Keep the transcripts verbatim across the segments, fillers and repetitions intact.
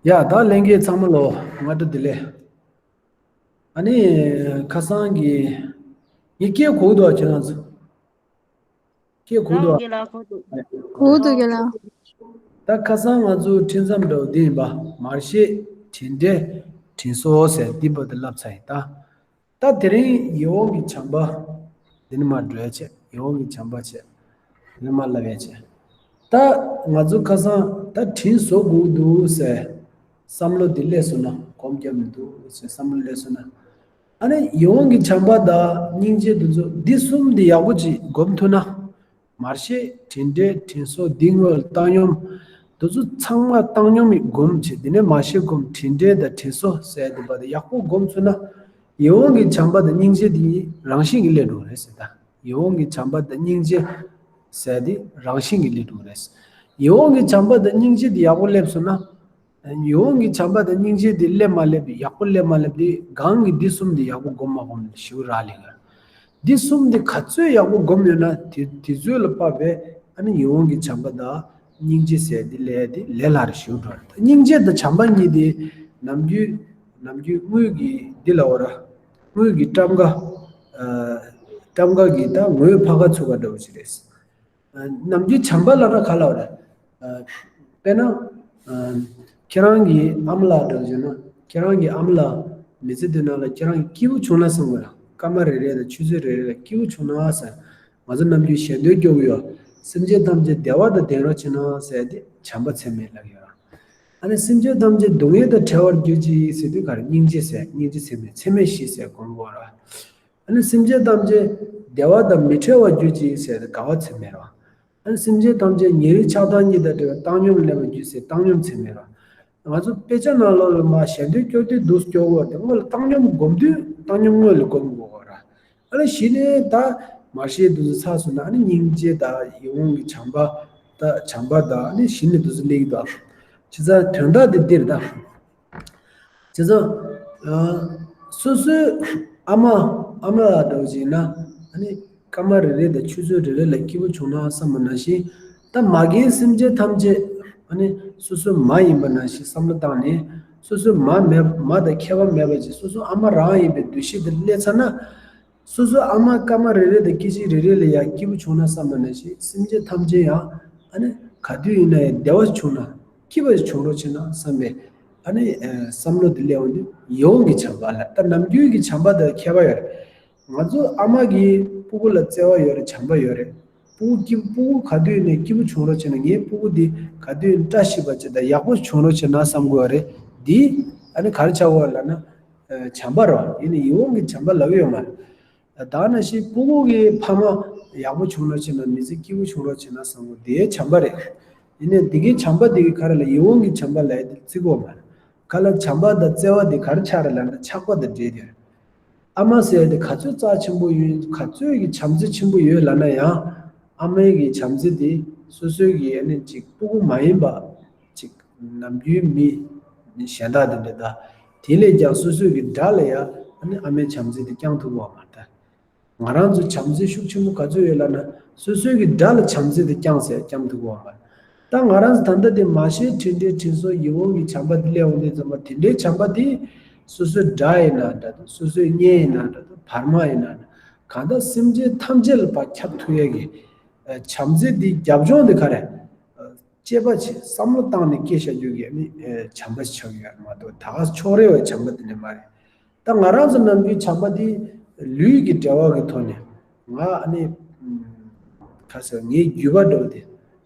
ཡ། ད་ལྷན་རྒྱས་ཚང་མ་ལོ་སྔ་དྲོ་བདེ་ལེགས། ཨ་ནི་ཁ་སང་གི་ངས་སྐད་གོ་འདུག་ཁྱེད་རང་ཚོ། སྐད་གོ་འདུག་རྒན་ལགས། གོ་འདུག་གོ་འདུག་རྒན་ལགས། ད་ཁ་སང་ང་ཚོ་འཕྲིན་མཚམས་འདྲ་བོ་འདི་ཡིན་པ། མར་ཤེས། དྲིན་དྲན། དྲིན་གཟོ་ཟེར་འདི་བར་དུ་བསླབས་ཚར་ཡིན་ད། ད་དེ་རིང་ཡིད་འོང་གི་བྱམས་པ། འདི་ནི་མར་འགྲོ་ཡ་བྱས། ཡིད་འོང་གི་བྱམས་པ་བྱས། འདི་ནི་མར་བསླབ་ཡ་བྱས། ད་ང་ཚོ་ཁ་སང་ད་དྲིན་གཟོ་དགོས་འདུག་ཟེར་བསམ་བློ་འདི་སླེབས་སོང་ན། སྒོམ་རྒྱབ་མི་འདུག་ཟེར་བསམ་བློ་སླེབས་སོང་ན། ཨ་ནི་ཡིད་འོང་གི་བྱམས་པ་དང་སྙིང་རྗེ་འདི་ཚོ་འདི་གསུམ་འདི་ཡག་པོ་ཅིག་སྒོམ་ཐུབ་ན། མར་ཤེས། དྲིན་དྲན། དྲིན་གཟོ། འདི་དངོས་ལ་བཏང་སྙོམས། འདི་ཚོ་ཚང་མ་བཏང་སྙོམས་ཀྱི་སྒོམ་བྱེད། དེ་ནས་མར་ཤེས་སྒོམ། དྲིན་དྲན་དང་དྲིན་གཟོ་ཟེར་དེ་བར་དུ་ཡག་པོ་སྒོམ་ཚུགས་ན། ཡིད་འོང་གི་བྱམས་པ་དང་སྙིང་རྗེ་འདི་རང་བཞིན་གྱིས་སླེབས་འགྲོ་གི་རེད་ཟེར་ད། ཡིད་འོང་གི་བྱམས་པ་དང་སྙིང་རྗེ་ཟེར་འདི་རང་བཞིན་གྱིས་སླེབས་འགྲོ་གི་རེད། ཡིད་འོང་གི་བྱམས་པ་དང་སྙིང་རྗེ་འདི་ཡག་པོ་སླེབས་སོང་ན། ཡིད་འོང་གི་བྱམས་པ་དང་སྙིང་རྗེ་འདི་སླེབས་མ་སླེབས། ཡག་པོ་སླེབས་མ་སླེབས་འདི་གང་གི་འདི་གསུམ་འདི་ཡག་པོ་སྒོམ་མ་སྒོམ་ཞེ་པོ་རག་ལས་ཀྱི་རེད། འདི་གསུམ་འདི་ག་ཚོད་ཡག་པོ་སྒོམ་ཡོད་ན་དེ་དེ་ཚོད་ལ་དཔག་པའི་ཨ་ནི་ཡིད་འོང་གི་བྱམས་པ་དང་སྙིང་རྗེ་ཟེར་འདི་ལས་འདི་ལས་སླ་རུ་ཞེ་པོ་འགྲོ་རེད། ད་སྙིང་རྗེ་དང་བྱམས་པ་གཉིས་འདི་ནམ་རྒྱུན་ནམ་རྒྱུན་དངུལ་གྱི་འདི་ལ་འོ་ར། དངུལ་གྱི་ཊམ་ཀ་ཨ། ཊམ་ཀ་གི་ད་ངོས་ཕར་ཁ་ཚུར་ཁ་འདྲ་བོ་ཞིག་རེད། ནམ་རྒྱུན་བྱམས་པ་ལབ་ན་ག་ལབ་རེད། དཔེར་ན། ཁྱེད་རང་གི་ཨ་མ་ལགས་འདྲ་བོ་བྱས་ན། ཁྱེད་རང་གི་ཨ་མ་ལགས་མི་ཚེ་འདི་ནང་ལ་ཁྱེད་རང་གི་སྐྱིད་པོ་བྱུང་ན་བསམ་གི་ར། སྐར་མ་རེ་རེ་དང་ཆུ་ཚོད་རེ་རེ་ལ་སྐྱིད་པོ་བྱུང་ན་ཟེར། ང་ཚོ་ནམ་རྒྱུན་ཞལ་འདོན་སྐྱོར་གི་ཡོད། སེམས་ཅན་ཐམས་ཅད་བདེ་བ་དང་ལྡན་རོགས་བྱེད་ན་ཟེར་དེ་བྱམས་པ་ཚད་མེད་ལབ་ཡོད་ར། ཨ་ནི་སེམས་ཅན་ཐམས་ཅད་སྡུག་བསྔལ་དང་བྲལ་བར་གྱུར་ཅིག་ཟེར་དུས་ག་རེ། སྙིང་རྗེ་ཟེར། སྙིང་རྗེ་ཚད་མེད། ཚད་མེད་བཞི་ཟེར་སྒོམ་དགོས་ར། ཨ་ནི་སེམས་ཅན་ཐམས་ཅད་བདེ་བ་དང་མི་འཕྲད་པར་གྱུར་ཅིག་ཟེར་དེ་དགའ་བ་ཚད་མེད་ར། ཨ་ནི་སེམས་ཅན་ཐམས་ཅད་ཉེ་རིང་ཆགས་སྡང་གཉིས་དང་བྲལ་བའི་བཏང་སྙོམས་སླེབས་པར་གྱུར་ཟེར་བཏང་སྙོམས་ཚད་མེད་ར། ང་ཚོ་དཔེ་ཆ་ནང་ལོགས་ལ་མར་ཞལ་འདོན་སྐྱོར་དུས་འདུག་སྐྱོར་དགོས་དེ་སྔོན་ལ་བཏང་སྙོམས་སྒོམ་དུས་བཏང་སྙོམས་སྔོན་ལ་སྒོམ་དགོས་ར། ཨ་ནི་གཞི་ནས་ད་མར་ཤེས་འདུག་ཚགས་སུ་ན། ཨ་ནི་སྙིང་རྗེ་དང་ཡིད་འོང་གི་བྱམས་པ་དང་། བྱམས་པ་དང་ཨ་ནི་གཞི་ནས་འདུག་སླེབས་ཀྱི་འདུག་བྱས་ཙང་དོན་དག་དེ་འདིར་ད། བྱས་ཙང་། སོ་སོའི་ཨ་མ་ཨ་མ་ལགས་འདྲ་བོ་ཞིག་ཡིན་ན། ཨ་ནི་སྐར་མ་རེ་རེ་དང་ཆུ་ཚོད་རེ་རེ་ལ་སྐྱིད་པོ་བྱུང་ན་བསམ་པ་ནང་བཞིན། ད་མ་རྒན་སེམས་ཅན་ཐམས་ཅད་ཨ་ནི་སོ་སོའི་མ་ཡིན་པ་ནང་བཞིན་བསམ་བློ་བཏང་ནས། སོ་སོའི་མ་མེད། མ་དང་ཁྱད་པར་མེད་པ་ཅིག་སོ་སོ་ཨ་མ་རང་ཡིན་པའི་འདུ་ཤེས་དེ་སླེབས་ཚར་ན། སོ་སོའི་ཨ་མ་སྐར་མ་རེ་རེ་དང་སྐད་ཅིག་རེ་རེ་ལ་ཡང་སྐྱིད་པོ་བྱུང་ན་བསམ་པ་ནང་བཞིན། སེམས་ཅན་ཐམས་ཅད་ཡང་ཨ་ནི་ག་དུས་ཡིན་ན་ཡང་བདེ་བ་བྱུང་ན། སྐྱིད་པ་ཞིག་བྱུང་རོགས་བྱེད་ན་བསམ་པའི་ཨ་ནི་བསམ་བློ་དེ་སླེབས་འོང་དུས་ཡིད་འོང་གི་བྱམས་པ་ལ། ད་ནམ་རྒྱུན་གྱི་བྱམས་པ་དང་ཁྱད་པར་ཡོད་རེད། ང་ཚོ་ཨ་མ་གིས་སྤུ་གུ་ལ་བརྩེ་བ་ཡོད་རེད། བྱམས་པ་ཡོད་རེད། སྤུ་གུ་སྐྱིད། སྤུ་གུ་ག་དུས་ཡིན་ནའི་སྐྱིད་པོ་བྱུང་རོགས་བྱེད་ན། ངའི་སྤུ་གུ་འདི་ག་དུས་ཡིན་བཀྲ་ཤིས་པ་ཅིག་དང་ཡག་པོ་བྱུང་རོགས་བྱེད་ན་བསམ་དགོས་པ་རེད། འདི་ཨ་ནི་ག་རེ་ཆགས་དགོས་པ་ལབ་ན། བྱམས་པ་རེད་བ། ཡིན་ནའི་ཡིད་འོང་གི་བྱམས་པ་ལབ་ཀྱི་ཡོད་མ་རེད། ད་ནང་བཞིན་སྤུ་གུ་གི་ཕ་མ་ཡག་པོ་བྱུང་རོགས་བྱེད་ན། མི་ཚེ་སྐྱིད་པོ་བྱུང་རོགས་བྱེད་ན་བསམ་དགོས། དེའི་བྱམས་པ་རེད། ཡིན་ནའི་དེ་གའི་བྱམས་པ་དེ་གི་ག་རེ་ལ་ཡིད་འོང་གི་བྱམས་པ་ལབ་ཡ་དེ་བརྩི་དགོས་མ་རེད། ག་ལ་བྱམས་པ་དང་བརྩེ་བ་དེ་ག་རེ་ཆགས་རེད་ལབ་ན་ཆགས་པ་དང་འབྲེལ་དེ་རེད། ཨ་མ་ཟེར་ཡ་དེ་ག་ཚོད་རྩ་ཆེན་པོ་ཡོད། ག་ཚོད་ཀྱི་བྱམས་བརྩེ་ཆེན་པོ་ཡོད་ལབ་ན་ཡང་། ཨ་མའི་གི་བྱམས་བརྩེ་དེ་སོ་སོའི་གི་ཨ་ནི་ཅིག་སྤུ་གུ་མ་ཡིན་པ་ཅིག་ནམ་རྒྱུན་མི་གཞན་དག་དེ་འདྲ་ད། དེ་ལས་ཀྱང་སོ་སོའི་གི་དགྲ་ལ་ཡང་ཨ་ནི་ཨ་མའི་བྱམས་བརྩེ་དེ་བསྐྱང་ཐུབ་པ་མ་རེད་ད། ང་རང་ཚོ་བྱམས་བརྩེ་ཤུགས་ཆེན་པོ་ག་ཚོད་ཡོད་ལབ་ན། སོ་སོའི་གི་དགྲ་ལ་བྱམས་བརྩེ་དེ་བསྐྱངས་ཟེར་བསྐྱངས་ཐུབ་ཀྱི་ཡོད་མ་རེད། ད་ང་རང་ཚོ་ད་ལྟ་དེ་མར་ཤེས་དྲིན་དྲན་དྲིན་གཟོ་ཡིད་འོང་གི་བྱམས་པ་དེ་སླེབས་འོང་དུས་ཙམ་པ། དེ་འདྲའི་བྱམས་པ་དེ་སོ་སོའི་དགྲ་ཡིན་ན་འདྲ་འདུག་སོ་སོའི་གཉེན་ཡིན་ན་འདྲ་འདུག་བར་མ་ཡིན་ན་འདྲ། གང་ལྟར་སེམས་ཅན་ཐམས་ཅད་ལ་ཕར་ཁྱབ་ཐུབ་ཡས་ཀྱི་བྱམས་བརྩེ་དེ་རྒྱབ་ལྗོངས་དེ་ག་རེ། དཔྱད་པ་བྱེད། བསམ་བློ་བཏང་ནས་སྐྱེ་བྱ་རྒྱུ་གི་ཨ་ནི་བྱམས་པ་ཞིག་ཆགས་ཀྱི་ཡོད་རེད་མ་གཏོགས། ད་ག་ཕྱོགས་རེ་བའི་བྱམས་པ་དེ་འདྲ་མ་རེད། ད་ང་རང་ཚོ་ནམ་རྒྱུན་བྱམས་པ་འདི་ལུས་ཀྱི་འབྲེལ་བ་གི་ཐོག་ནས། ང་ཨ་ནི་ཁ་སང་ངའི་རྒྱུད་པ་འདྲ་བོ་དེ།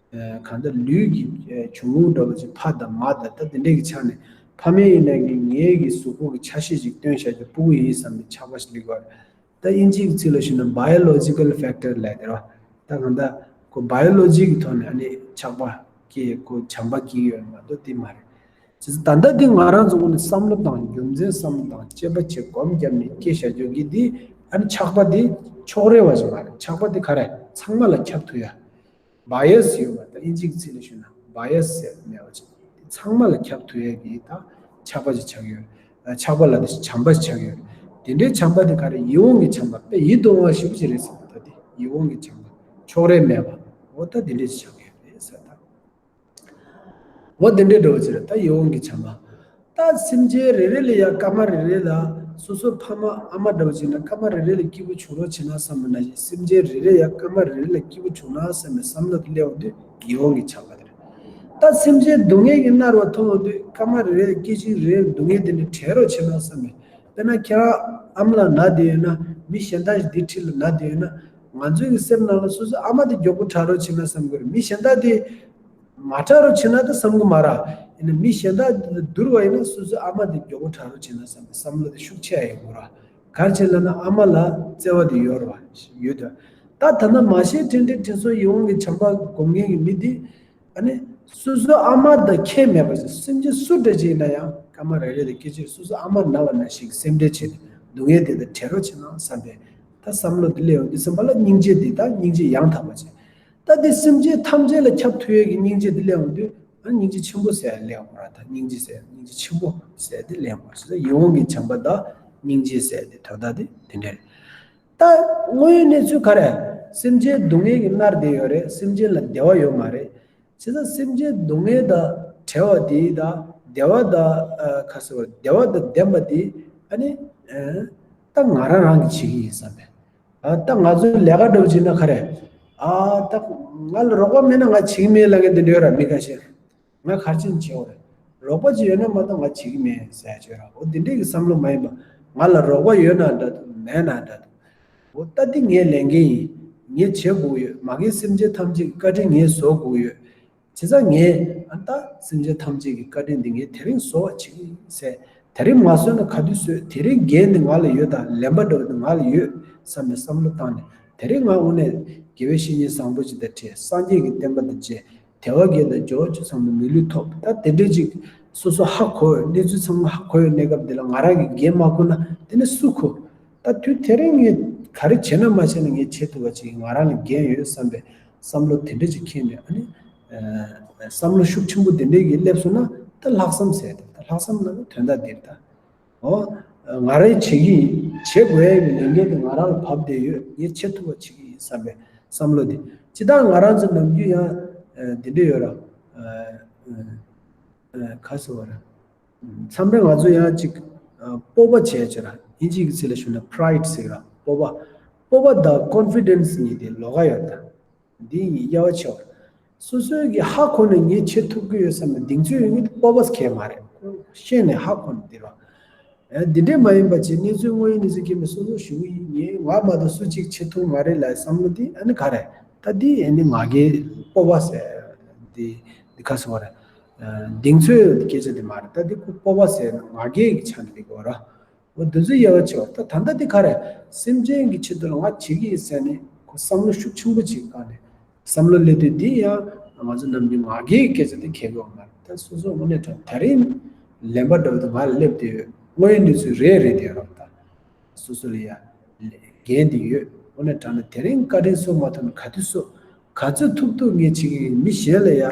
གང་ལྟར་ལུས་ཀྱི་འབྱུང་ཁུངས་འདྲ་བོ་ཅིག་ཕ་དང་མ་དང་ད་དེ་འདྲས་ཀྱི་ཆ་ནས། ཕ་མ་ཡིན་ནའི་ངའི་གི་གཟུགས་པོ་གི་ཆ་ཤས་ཅིག་སྟོན་བྱ་རྒྱུ་སྤུ་གུ་ཡིན་བསམ་ནས་ཆགས་པ་ཞིག་སླེབས་པ་རེད། ད་དབྱིན་ཇིའི་ཚིག་ལ་ཞུས་ན་biological factor ལབ་དེ་རེད་བ། ད་གང་ལྟར་ཁོ་biology གི་ཐོག་ནས་ཨ་ནི་ཆགས་པ་སྐྱེ། ཁོ་བྱམས་པ་སྐྱེ་གི་ཡོད་མ་གཏོགས་དེ་མ་རེད། བྱས་ཙང་ད་ལྟ་འདི་ང་རང་ཚོ་ངོས་ནས་བསམ་བློ་བཏང་། རྒྱུ་མཚན་བསམ་བློ་བཏང་། དཔྱད་པ་བྱེད། སྒོམ་བརྒྱབ་ནས་སྐྱེ་བྱ་རྒྱུ་གི་འདི་ཨ་ནི་ཆགས་པ་འདི་ཕྱོགས་རེ་བ་ཞིག་མ་རེད། ཆགས་པ་འདི་ག་རེ་ཚང་མ་ལ་ཁྱབ་ཐུབ་ཡ། bias ཡོད་པ། ད་དབྱིན་ཇིའི་ཚིག་ལ་ཞུས་ན་bias ཟེར་མེད་པ་ཅིག་ཚང་མ་ལ་ཁྱབ་ཐུབ་ཡ་གི་ད་ཆགས་པ་ཅིག་ཆགས་ཡོད། ཆགས་པ་ལ་དེ་བྱམས་པ་ཅིག་ཆགས་ཡོད། དེ་འདྲའི་བྱམས་པ་དེ་ག་རེ། ཡིད་འོང་གི་བྱམས་པ། དཔེ་ཡིད་དུ་འོང་བ་ཞེ་པོ་ཅིག་རེད་ཟེར་བ། ད་དེ་ཡིད་འོང་གི་བྱམས་པ་ཕྱོགས་རེ་མེད་པ། འོ་ད་དེ་འདྲའི་ཅིག་ཆགས་ཡོད་རེད་ཟེར་ད། འོ་དེ་འདྲའི་འདྲ་བོ་ཅིག་རེད། ད་ཡིད་འོང་གི་བྱམས་པ། ད་སེམས་ཅན་རེ་རེ་ལ་ཡང་སྐར་མ་རེ་རེ་ལ་སོ་སོ་ཕ་མ་ཨ་མ་འདྲ་བོ་ཅིག་ན་སྐར་མ་རེ་རེ་ལ་སྐྱིད་པོ་བྱུང་རོགས་བྱེད་ན་བསམ་པ་ནང་བཞིན། སེམས་ཅན་རེ་རེ་ཡང་སྐར་མ་རེ་རེ་ལ་སྐྱིད་པོ་བྱུང་ན་བསམ་པའི་བསམ་བློ་དེ་སླེབས་འོང་དུས་ཡིད་འོང་གི་བྱམས་པ་དེ་རེད། ད་སེམས་ཅན་སྡུག་བསྔལ་གྱིས་མནར་བ་མཐོང་འོང་དུས་སྐར་མ་རེ་རེ་ལ་སྐད་ཅིག་རེ་རེ་སྡུག་བསྔལ་དེ་འདྲ་བྲལ་རོགས་བྱེད་ན་བསམ་པའི། དཔེར་ན་ཁྱེད་རང་ཨ་མ་ལགས་ན་བསྡད་ཡོད་ན། མི་གཞན་དག་ཞིག་འདི་འཁྲིས་ལ་ན་བསྡད་ཡོད་ན། ང་ཚོའི་གི་སེམས་ནང་ལ་སོ་སོའི་ཨ་མ་དེ་མགྱོགས་པོ་དྲག་རོགས་བྱེད་ན་བསམ་གི་རེད། མི་གཞན་དག་དེ་མ་དྲག་རོགས་བྱེད་ན་ད་བསམ་གི་མ་རེད། ཡིན་ན་མི་གཞན་དག་དེ་བསྡུར་བ་ཡིན་ན་སོ་སོའི་ཨ་མ་དེ་མགྱོགས་པོ་དྲག་རོགས་བྱེད་ན་བསམ་པའི་བསམ་བློ་དེ་ཤུགས་ཆེ་ཡ་ཡོང་གི་རེད། ག་རེ་བྱས་ལབ་ན་ཨ་མ་ལ་བརྩེ་བ་དེ་ཡོད་རེད་བ། ཡོད་དོ། ད་ད་ལྟ་མ་ཤེས་དྲན་དྲན་དྲན་སོང་ཡིད་འོང་གི་བྱམས་པ་སྒོམ་མཁན་གྱི་མི་དེ། ཨ་ནི། སོ་སོའི་ཨ་མ་དང་ཁྱད་མེད་པ་ཞིག་སེམས་ཅན་སུ་འདྲ་ཅིག་ཡིན་ན་ཡང་སྐར་མ་རེ་རེ་ལ་སྐད་ཅིག་སོ་སོའི་ཨ་མ་ན་བ་ན་ཞིག་སེམས་ཁྲལ་བྱེད་ནས་སྡུག་བསྔལ་དེ་དང་བྲལ་རོགས་བྱེད་ན་བསམ་པའི་ད་བསམ་བློ་དེ་སླེབས་འོང་དུས་སེམས་པ་ལ་སྙིང་རྗེ་དེ་དང་སྙིང་རྗེ་ཡང་དག་པ་བྱེད། ད་དེ་སེམས་ཅན་ཐམས་ཅད་ལ་ཁྱབ་ཐུབ་ཡས་ཀྱི་སྙིང་རྗེ་དེ་སླེབས་འོང་དུས་ཨ་སྙིང་རྗེ་ཆེན་པོ་ཟེར་ཡ་སླེབས་འོང་ར། ད་སྙིང་རྗེ་ཟེར་ཡ་སྙིང་རྗེ་ཆེན་པོ་ཟེར་ཡ་དེ་སླེབས་འོང་ར། ཟེར་ཡིད་འོང་གི་བྱམས་པ་དང་སྙིང་རྗེ་ཟེར་ཡ་དེ་དོན་དག་དེ་དེ་འདྲ་རེད། ད་དངོས་ཡོད་གནས་ཚུལ་ག་རེ། སེམས་ཅན་སྡུག་བསྔལ་གྱིས་མནར་བསྡད་ཡོད་རེད། སེམས་ཅན་ལ་བདེ་བ་ཡོད་མ་རེད། བྱས་ཙང་སེམས་ཅན་སྡུག་བསྔལ་དང་བྲལ་བ་དེ་དང་བདེ་བ་དང་ཨ་ག་ཟེར་བ་བདེ་བ་དང་ལྡན་པ་དེ་ཨ་ནི་ཨ་ད་ང་རང་རང་གིས་བྱེད་ཀྱི་ཡིན་བསམ་པས། ཨ་ད་ང་ཚོའི་ལས་ཀ་འདྲ་བོ་བྱེད་ན་ག་རེ། ཨ་ད་ང་ལ་རོགས་པ་མེད་ན་ང་བྱེད་ཀྱི་མེད་ལབ་མཁན་དེ་འདྲ་ཡོད་ར། མི་ཁ་ཤས། ང་ག་རེ་བྱེད་ན་བྱེད་འོ་རེད། རོགས་པ་ཅིག་ཡོད་ན་མ་གཏོགས་ང་བྱེད་ཀྱི་མེད་ཟེར་ཡ་ཅིག་ཡོད་ར། འོ་དེ་འདྲས་ཀྱི་བསམ་བློ་མ་ཡིན་པ། ང་ལ་རོགས་པ་ཡོད་ན་འདྲ་འདུག་མེད་ན་འདྲ་འདུག་འོ་ད་འདི་ངའི་ལས་འགན་ཡིན། ངས་བྱེད་དགོས་ཡོད། མ་གིའི་སེམས་ཅན་ཐམས་ཅད་ཀྱི་བཀའ་དྲིན་ངས་བཟོ་དགོས་ཡོད། བྱས་ཙང་ངས་ཨ་ད་སེམས་ཅན་ཐམས་ཅད་ཀྱི་བཀའ་དྲིན་འདི་ངས་དེ་རིང་བཟོ་བ་བྱེད་ཀྱི་ཡིན་ཟེར། དེ་རིང་མ་བཟོས་ན་ག་དུས་བཟོས། དེ་རིང་འགན་འདི་ང་ལ་ཡོད། ད་ལེན་པ་འདྲ་བོ་འདི་ང་ལ་ཡོད་བསམ་པའི་བསམ་བློ་བཏང་ནས། དེ་རིང་ང་དངོས་གནས་དགེ་བའི་བཤེས་གཉེན་བཟང་པོ་ཅིག་དང་འཕྲད། སངས་རྒྱས་ཀྱི་བསྟན་པ་དང་མཇལ། དལ་བ་བརྒྱད་དང་འབྱོར་བ་བཅུ་ཚང་བའི་མི་ལུས་ཐོབ། ད་དེ་འདྲས་ཅིག་སོ་སོ་ཧ་གོ་ཡོད། གནས་ཚུལ་ཚང་མ་ཧ་གོ་ཡོད་གནས་སྐབས་འདི་ལ་ང་རང་གིས་འགན་མ་ཁུར་ན་དེ་ནས་སུ་ཁུར། ད་དུས་དེ་རིང་ངས་ག་རེ་བྱས་ན་མ་བྱས་ན་ངས་བྱེད་ཐུབ་པ་ཅིག་ང་རང་ལ་འགན་ཡོད་བསམ་པའི་བསམ་བློ་དེ་འདྲས་ཅིག་འཁྱེར་ནས། ཨ་ནི་ཨ་བསམ་བློ་ཤུགས་ཆེན་པོ་དེ་འདྲས་ཀྱིས་སླེབས་སོང་ན་ད་ལྷག་བསམ་ཟེར་ཏེ། ད་ལྷག་བསམ་ལབ་ན་དོན་དག་འདིར་ད། འོ། ང་རའི་བྱེད་ཀྱི་ཡིན། བྱེད་དགོས་ཡ་གི་ལས་འགན་དེ་ང་རང་ལ་བབས་བསྡད་ཡོད། ངས་བྱེད་ཐུབ་པ་བྱེད་ཀྱི་ཡིན་བསམ་པའི་བསམ་བློ་དེ། སྤྱིར་བཏང་ང་རང་ཚོ་ནམ་རྒྱུན་ཡང་ཨ་འདི་འདྲ་ཡོད་ར། ཨ་ཨ་ག་ཟེར་བ་རེད། མཚམས་རེ་ང་ཚོ་ཡང་ཅིག་ཨ་སྤོབས་པ་བྱས་བྱས་ར། ཨིན་ཇིའི་གི་ཚིག་ལ་ཞུ་ན་pride་ཟེར་ར། སྤོབས་པ། སྤོབས་པ་དང་confidence་གཉིས་དེ་ལོགས་ཀ་ཡོད་ད། འདི་ཡིན་དབྱེ་བ་ཕྱེ་བ། སོ་སོའི་གི་ཧ་གོ་ནས་ངས་བྱེད་ཐུབ་ཀྱི་ཡོད་བསམ་ནས་གདེང་ཚོད་ཡོད་མཁན་དེ་སྤོབས་པ་གང་ཡང་མ་རེད། ཤེས་ནས་ཧ་གོ་ནས་འདིར་བ། ཨ་འདི་འདྲས་མ་ཡིན་པ་བྱས་གནས་ཚུལ་དངོས་ཡོད་གནས་ཚུལ་སྐྱེས་པའི་སོ་སོ་ཞུ་གི་ཡིན། ངས་ང་མ་གཏོགས་སུ་གཅིག་བྱེད་ཐུབ་མ་རེད་ལབ་བསམ་བློ་དེ་ཨ་ནི་ག་རེད། ད་འདི་ཨ་ནི་ང་རྒྱལ་སྤོབས་པ་ཟེར་འདི་འདི་ག་ཟེར་བ་རེད། ཨ་གདེང་ཚོད་སྐད་ཆ་དེ་མ་རེད། ད་འདི་ཁོ་སྤོབས་པ་ཟེར་ང་རྒྱལ་གྱི་ཆ་ནས་འདི་གོ་ར། འོ་འདི་ཚོ་དབྱེ་བ་ཕྱེ་བ། ད་ད་ལྟ་འདི་ག་རེ། སེམས་ཅན་གྱི་ཆེད་དུ་ལ་ང་བྱེད་ཀྱི་ཡིན་ཟེར་ནས་ཁོ་བསམ་བློ་ཤུགས་ཆེན་པོ་ཅིག་བཏང་ནས་བསམ་བློ་སླེབས་དུས། འདི་ཡང་ང་ཚོ་ནམ་རྒྱུན་ང་རྒྱལ་གྱི་སྐད་ཆ་དེ་གལ་གོ་མ་རེད། ད་སོ་སོ་དངོས་གནས་དྲང་དེ་རིང་ལེན་པ་འདྲ་བོ་དེ་ང་ལ་སླེབས་བསྡད་ཡོད། དངོས་ཡོད་གནས་ཚུལ་རེད་རེད་དེ་རོགས་ད། སོ་སོ་ལ་ཡ་འགན་དེ་ཡོད། དངོས་གནས་དྲང་ནས་དེ་རིང་བཀའ་དྲིན་གསོ་མ་ཐུབ་ན་ག་དུས་གསོ། ག་ཚོད་ཐུབ་ཐུབ་ངས་བྱེད་ཀྱི་ཡིན། མི་གཞན་ལ་ཡ་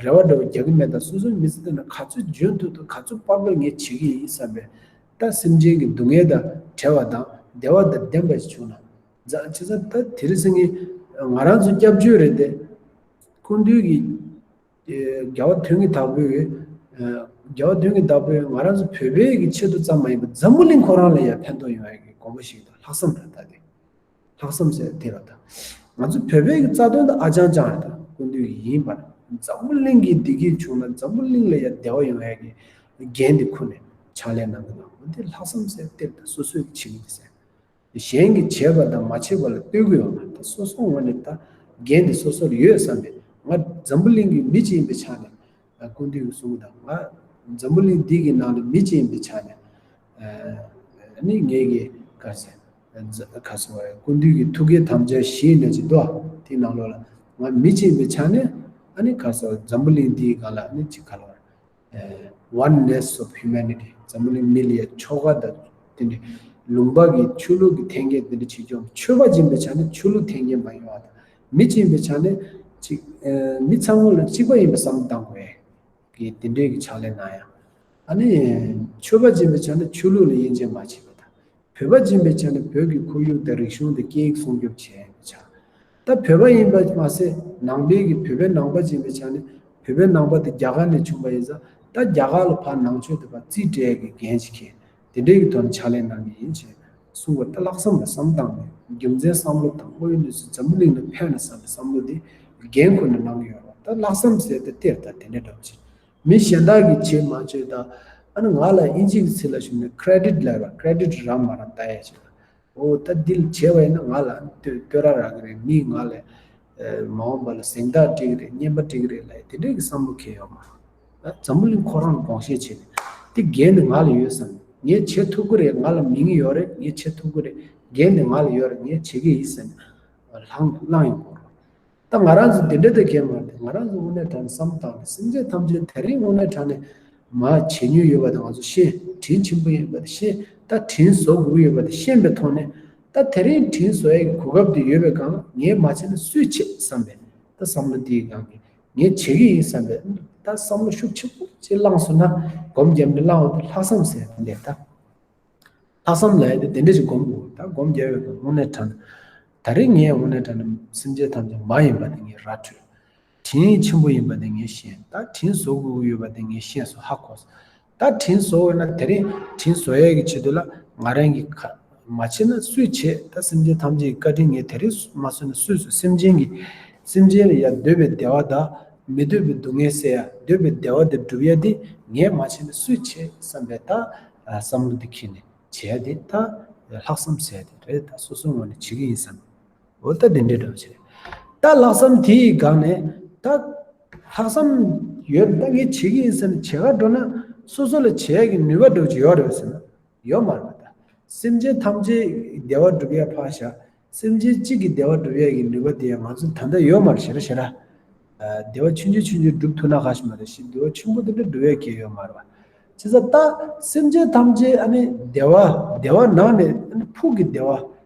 རེ་བ་འདྲ་བོ་རྒྱག་གི་མེད། ད་སོ་སོའི་མི་ཚེ་འདི་ན་ག་ཚོད་འཇོན་ཐུབ་ཐུབ། ག་ཚོད་དཔག་པ་ངས་བྱེད་ཀྱི་ཡིན་བསམ་པའི། ད་སེམས་ཅན་གྱི་སྡུག་བསྔལ་དང་བྲལ་བ་དང་བདེ་བ་དང་ལྡན་པ་ཞིག་བྱུང་ན། ཛ་བྱས་ཙང་ད་དེ་རིང་སང་ཉིན་ང་རང་ཚོ་སྐྱབས་བཅོལ་རེད་དེ། སྐུ་མདུན་གྱི་ཨེ་རྒྱལ་བ་དོན་གྱི་བདག་པོས། ཨེ་རྒྱལ་བ་དོན་གྱི་བདག་པོས་ང་རང་ཚོ་བོད་པའི་གི་ཆེད་དུ་ཙམ་མ་ཡིན་པར་འཛམ་བུ་གླིང་ཁོ་རང་ལ་ཡང་ཕན་ཐོགས་ཡོང་ཡ་གི་དགོངས་པ་ཞིག་དང་ལྷག་བསམ་རེད་ད་དེ། ལྷག་བསམ་ཟེར་དེ་རེད་ད། ང་ཚོ་བོད་པའི་གི་རྩ་དོན་དེ་ཨ་ཅང་ཅང་རེད་ད། སྐུ་མདུན་གྱི་ཡིན་པར་འཛམ་བུ་གླིང་གི་བདེ་སྐྱིད་བྱུང་ན་འཛམ་བུ་གླིང་ལ་ཡང་བདེ་བ་ཡོང་ཡ་གི་འགན་དེ་ཁུར་ནས་ཕྱག་ལས་གནང་གི་འདུག་འོ་དེ་ལྷག་བསམ་ཟེར་དེ་རེད་ད། སོ་སོས་བྱེད་ཀྱི་ཟེར། གཞན་གྱིས་བྱས་པ་དང་མ་བྱས་པ་ལ་ལྟོས་ཀྱི་ཡོད་མ་རེད་ད། སོ་སོ་ངོས་ནས་ད་འགན་དེ་སོ་སོར་ཡོད་བསམ་པས། ང་འཛམ་བུ་གླིང་གི་མི་གཅིག་ཡིན་པའི་ཆ་ནས། སྐུ་མདུན་གྱིས་གསུངས་པ་དང་། ང་འཛམ་བུ་གླིང་འདི་གི་ནང་ལ་མི་གཅིག་ཡིན་པའི་ཆ་ནས། ཨ་ནི་ངེད་ཀྱི་ག་རེ་ཟེར། ག་རེ་ཟེར་བ་རེད། སྐུ་མདུན་གྱི་ཐུགས་བསྐྱེད་དམ་བཅའ་བཞི་ཡིན་ན་ཅིག་འདུག་དེའི་ནང་ལོགས་ལ་ང་མི་གཅིག་ཡིན་པའི་ཆ་ནས། ཨ་ནི་ག་རེ་ཟེར་བ། འཛམ་བུ་གླིང་འདིའི་སྒང་ལ་ཨ་ནི་ཅིག་ག་ལ་བ་རེད། Oneness of Humanity། འཛམ་བུ་གླིང་མི་ལ་ཡ་ཆོ་ག་དང་དེ་འདྲའི་ལུང་པ་གི་ཆོས་ལུགས་ཀྱི་འཐེན་འཁྱེར་དེ་འདྲ་བྱེད་ཀྱི་ཡོད། ཆོས་པ་ཅིག་ཡིན་པའི་ཆ་ནས་ཆོས་ལུགས་འཐེན་འཁྱེར་མ་ཡོང་བ་དང་། མི་གཅིག་ཡིན་པའི་ཆ་ནས་ཅིག་ཨ་མི་ཚང་མ་ལ་གཅིག་པ་ཡིན་པའི་བསམ་བློ་བཏང་དགོས་ཡ་གི་དེ་འདྲའི་གི་ཕྱག་ལས་གནང་ཡ། ཨ་ནི་ཆོས་པ་ཅིག་ཡིན་པའི་ཆ་ནས་ཆོས་ལུགས་ལ་དབྱེ་འབྱེད་མ་བྱེད་པ་དང་། བོད་པ་ཅིག་ཡིན་པའི་ཆ་ནས་བོད་ཀྱི་ཁོར་ཡུག་དང་རིག་གཞུང་དང་སྐད་ཡིག་སྲུང་སྐྱོབ་བྱེད་ཡ་གི་ཆ། ད་བོད་པ་ཡིན་པ་མ་ཟད་ནང་པའི་གི་བོད་པའི་ནང་པ་ཅིག་ཡིན་པའི་ཆ་ནས་བོད་པའི་ནང་པ་དེ་རྒྱ་གར་ནས་བྱུང་བ་ཡིན་ཙང་། ད་ ད་རྒྱ་གར་ལ་ཕར་ནང་ཆོས་དེ་ཕར་རྩིས་སྤྲད་ཀྱི་འགན་ཅིག་འཁྱེར། དེ་འདྲའི་གི་ཐོག་ནས་ཕྱག་ལས་གནང་གི་ཡིན་ཞེས་གསུངས་པ། ད་ལྷག་བསམ་ལ་བསམ་བཏང་ནས་རྒྱུ་མཚན་བསམ་བློ་དང་། དངོས་ཡོད་གནས་ཚུལ་འཛམ་བུ་གླིང་ལ་ཕན་ན་བསམ་པའི་བསམ་བློ་དེ་འགན་ཁུར་ནས་གནང་གི་ཡོད་རེད། ད་ལྷག་བསམ་ཟེར་དེ་དེར་ད་དེ་འདྲ་འདྲ་བོ་ཅིག་མི་གཞན་དག་གིས་བྱེད་མ་བྱེད་ད། ཨ་ནི་ང་ལ་དབྱིན་ཇི་གི་ཚིག་ལ་ཞུས་ན་ཁེ་རེ་ཌིཊ་ལབ་པ། ཁེ་རེ་ཌིཊ་རག་མ་རག་ལྟ་ཡ་ཅིག་འོ་ད་འདི་ལ་བྱས་པ་ཡིན་ན་ང་ལ་བསྟོད་བསྟོད་ར་རག་གི་རེད། མིས་ང་ལ་ཨ་མ་འོངས་པ་ལ་གཟེངས་རྟགས་སྤྲད་ཀྱི་རེད། རྔན་པ་སྤྲད་ཀྱི་རེད་ལབ་ཡ་དེ་འདྲའི་གི་བསམ་བློ་འཁྱེར་ཡོད་མ་རེད། ཨ་འཛམ་བུ་གླིང་ཁོ་རང་དགོངས་བཞེས་བྱས་ནས་དེ་འགན་དེ་ང་ལ་ཡོད་བསམ་ནས། ངས་བྱེད་ཐུབ་ཀྱི་རེད། ང་ལ་མིང་ཡོད་རེད། ངས་བྱེད་ཐུབ་ཀྱི་རེད། འགན་དེ་ང་ལ་ཡོད་རེད། ངས་བྱེད་ཀྱི་ཡིན་བསམ་ནས་ལངས་ལངས་ཡོང་དགོས་རེད། ད་ང་རང་ཚོ་འདི་འདྲ་ད་གས་མ་རེད། ང་རང་ཚོ་དངོས་གནས་དྲང་གནས་བསམ་བཏང་ནས་སེམས་ཅན་ཐམས་ཅད་དེ་རིང་དངོས་གནས་དྲང་གནས་མ་བྱེད་མྱོང་ཡོད་པ་དེ་ང་ཚོ་ཤེས། དྲིན་ཆེན་པོ་ཡིན་པ་དེ་ཤེས། ད་དྲིན་གཟོ་དགོས་ཀྱི་ཡོད་པ་དེ་ཤེས་པའི་ཐོག་ནས། ད་དེ་རིང་དྲིན་གཟོ་ཡས་ཀྱི་གོ་སྐབས་དེ་ཡོད་པའི་སྒང་ལ་ངས་མ་བྱས་ན་སུས་བྱེད་བསམ་པའི་ད་བསམ་བློ་དེའི་སྒང་གི་ངས་བྱེད་ཀྱི་ཡིན་བསམ་པའི་ད་བསམ་བློ་ཤུགས་ཆེན་པོ་ཅིག་བླངས་སོང་ན། སྒོམ་རྒྱབ་ནས་བླངས་པ་དེ་ལྷག་བསམ་ཟེར་ཡ་དེ་ལས་ད། ལྷག་བསམ་ལབ་ཡ་དེ་དེ་འདྲ་ཞིག་སྒོམ་དགོས། ད་སྒོམ་རྒྱབ་ཡོད་པ་དངོས་གནས་དྲང་གནས། ད་རེས་ངས་དངོས་གནས་དྲང་གནས་སེམས་ཅན་ཐམས་ཅད་མ་ཡིན་པ་དེ་ངས་ར་འཕྲོད། དྲིན་ཆེན་པོ་ཡིན་པ་དེ་ངས་ཤེས། ད་དྲིན་གཟོ་དགོས་ཀྱི་ཡོད་པ་དེ་ངས་ཤེས་སོང་། ཧ་གོ་སོང་། ད་དྲིན་གཟོ་འོས་ན་དེ་རིང་དྲིན་གཟོ་ཡས་ཀྱི་ཆེད་དུ་ལ་ང་རང་གིས་ཁ་མ་བྱས་ན་སུས་བྱེད། ད་སེམས་ཅན་ཐམས་ཅད་ཀྱི་བཀའ་དྲིན་ངས་དེ་རིང་མ་གཟོ་ན་སུས་གཟོ། སེམས་ཅན་གྱི་སེམས་ཅན་ལ་ཡ་འདོད་པའི་བདེ་བ་དང་མི་འདོད་པའི་སྡུག་བསྔལ་སེལ་ཡ། འདོད་པའི་བདེ་བ་དེ་སྒྲུབ་ཡ་དེ་ངས་མ་བྱས་ན་སུས་བྱེད་བསམ་པའི་ད་བསམ་བློ་དེ་འཁྱེར་ནས་བྱས་ཏེ་ད་ལྷག་བསམ་ཟེར་དེ་རེད། ད་སོ་སོའི་ངོས་ནས་བྱེད་ཀྱི་ཡིན་བསམ། འོ་ད་དེ་འདྲའི་འདྲ་བོ་བྱེད། ད་ལྷག་བསམ་དེའི་སྒང་ནས་ད་ལྷག་བསམ་ཡོད། ད་ངས་བྱེད་ཀྱི་ཡིན་ཟེར་ནས་བྱེད་ག་འགྲོ་ན་སོ་སོ་ལ་བྱེད་ཡ་གི་ནུས་པ་འདྲ་བོ་ཅིག་ཡོད་རེད་ཟེར་ན་ཡོད་མ་རེད་པ། ད་སེམས་ཅན་ཐམས་ཅད་བདེ་བ་སྒྲུབ་ཡ་ཕར་བཞག་སེམས་ཅན་གཅིག་གི་བདེ་བ་སྒྲུབ་ཡས་ཀྱི་ནུས་པ་དེ་ཡང་ང་ཚོ་ད་ལྟ་ཡོད་མ་རེད། ཞེ་དྲག་ཞེ་དྲག་ཨ་བདེ་བ་ཆུང་ཆུང་ཆུང་ཆུང་སྒྲུབ་ཐུབ་ན་ཁ་ཤས་མ་རེད། ཞེ་བདེ་བ་ཆེན་པོ་དེ་འདྲ་སྒྲུབ་ཡས་ཀྱི་ཡོད་མ་རེད་པ། བྱས་ཙང་ད་སེམས་ཅན་ཐམས་ཅད་ཨ་ནི་བདེ་བ་བདེ་བ་ནང་ནས་ཨ་ནི་ཕུགས་ཀྱི་བདེ་བ།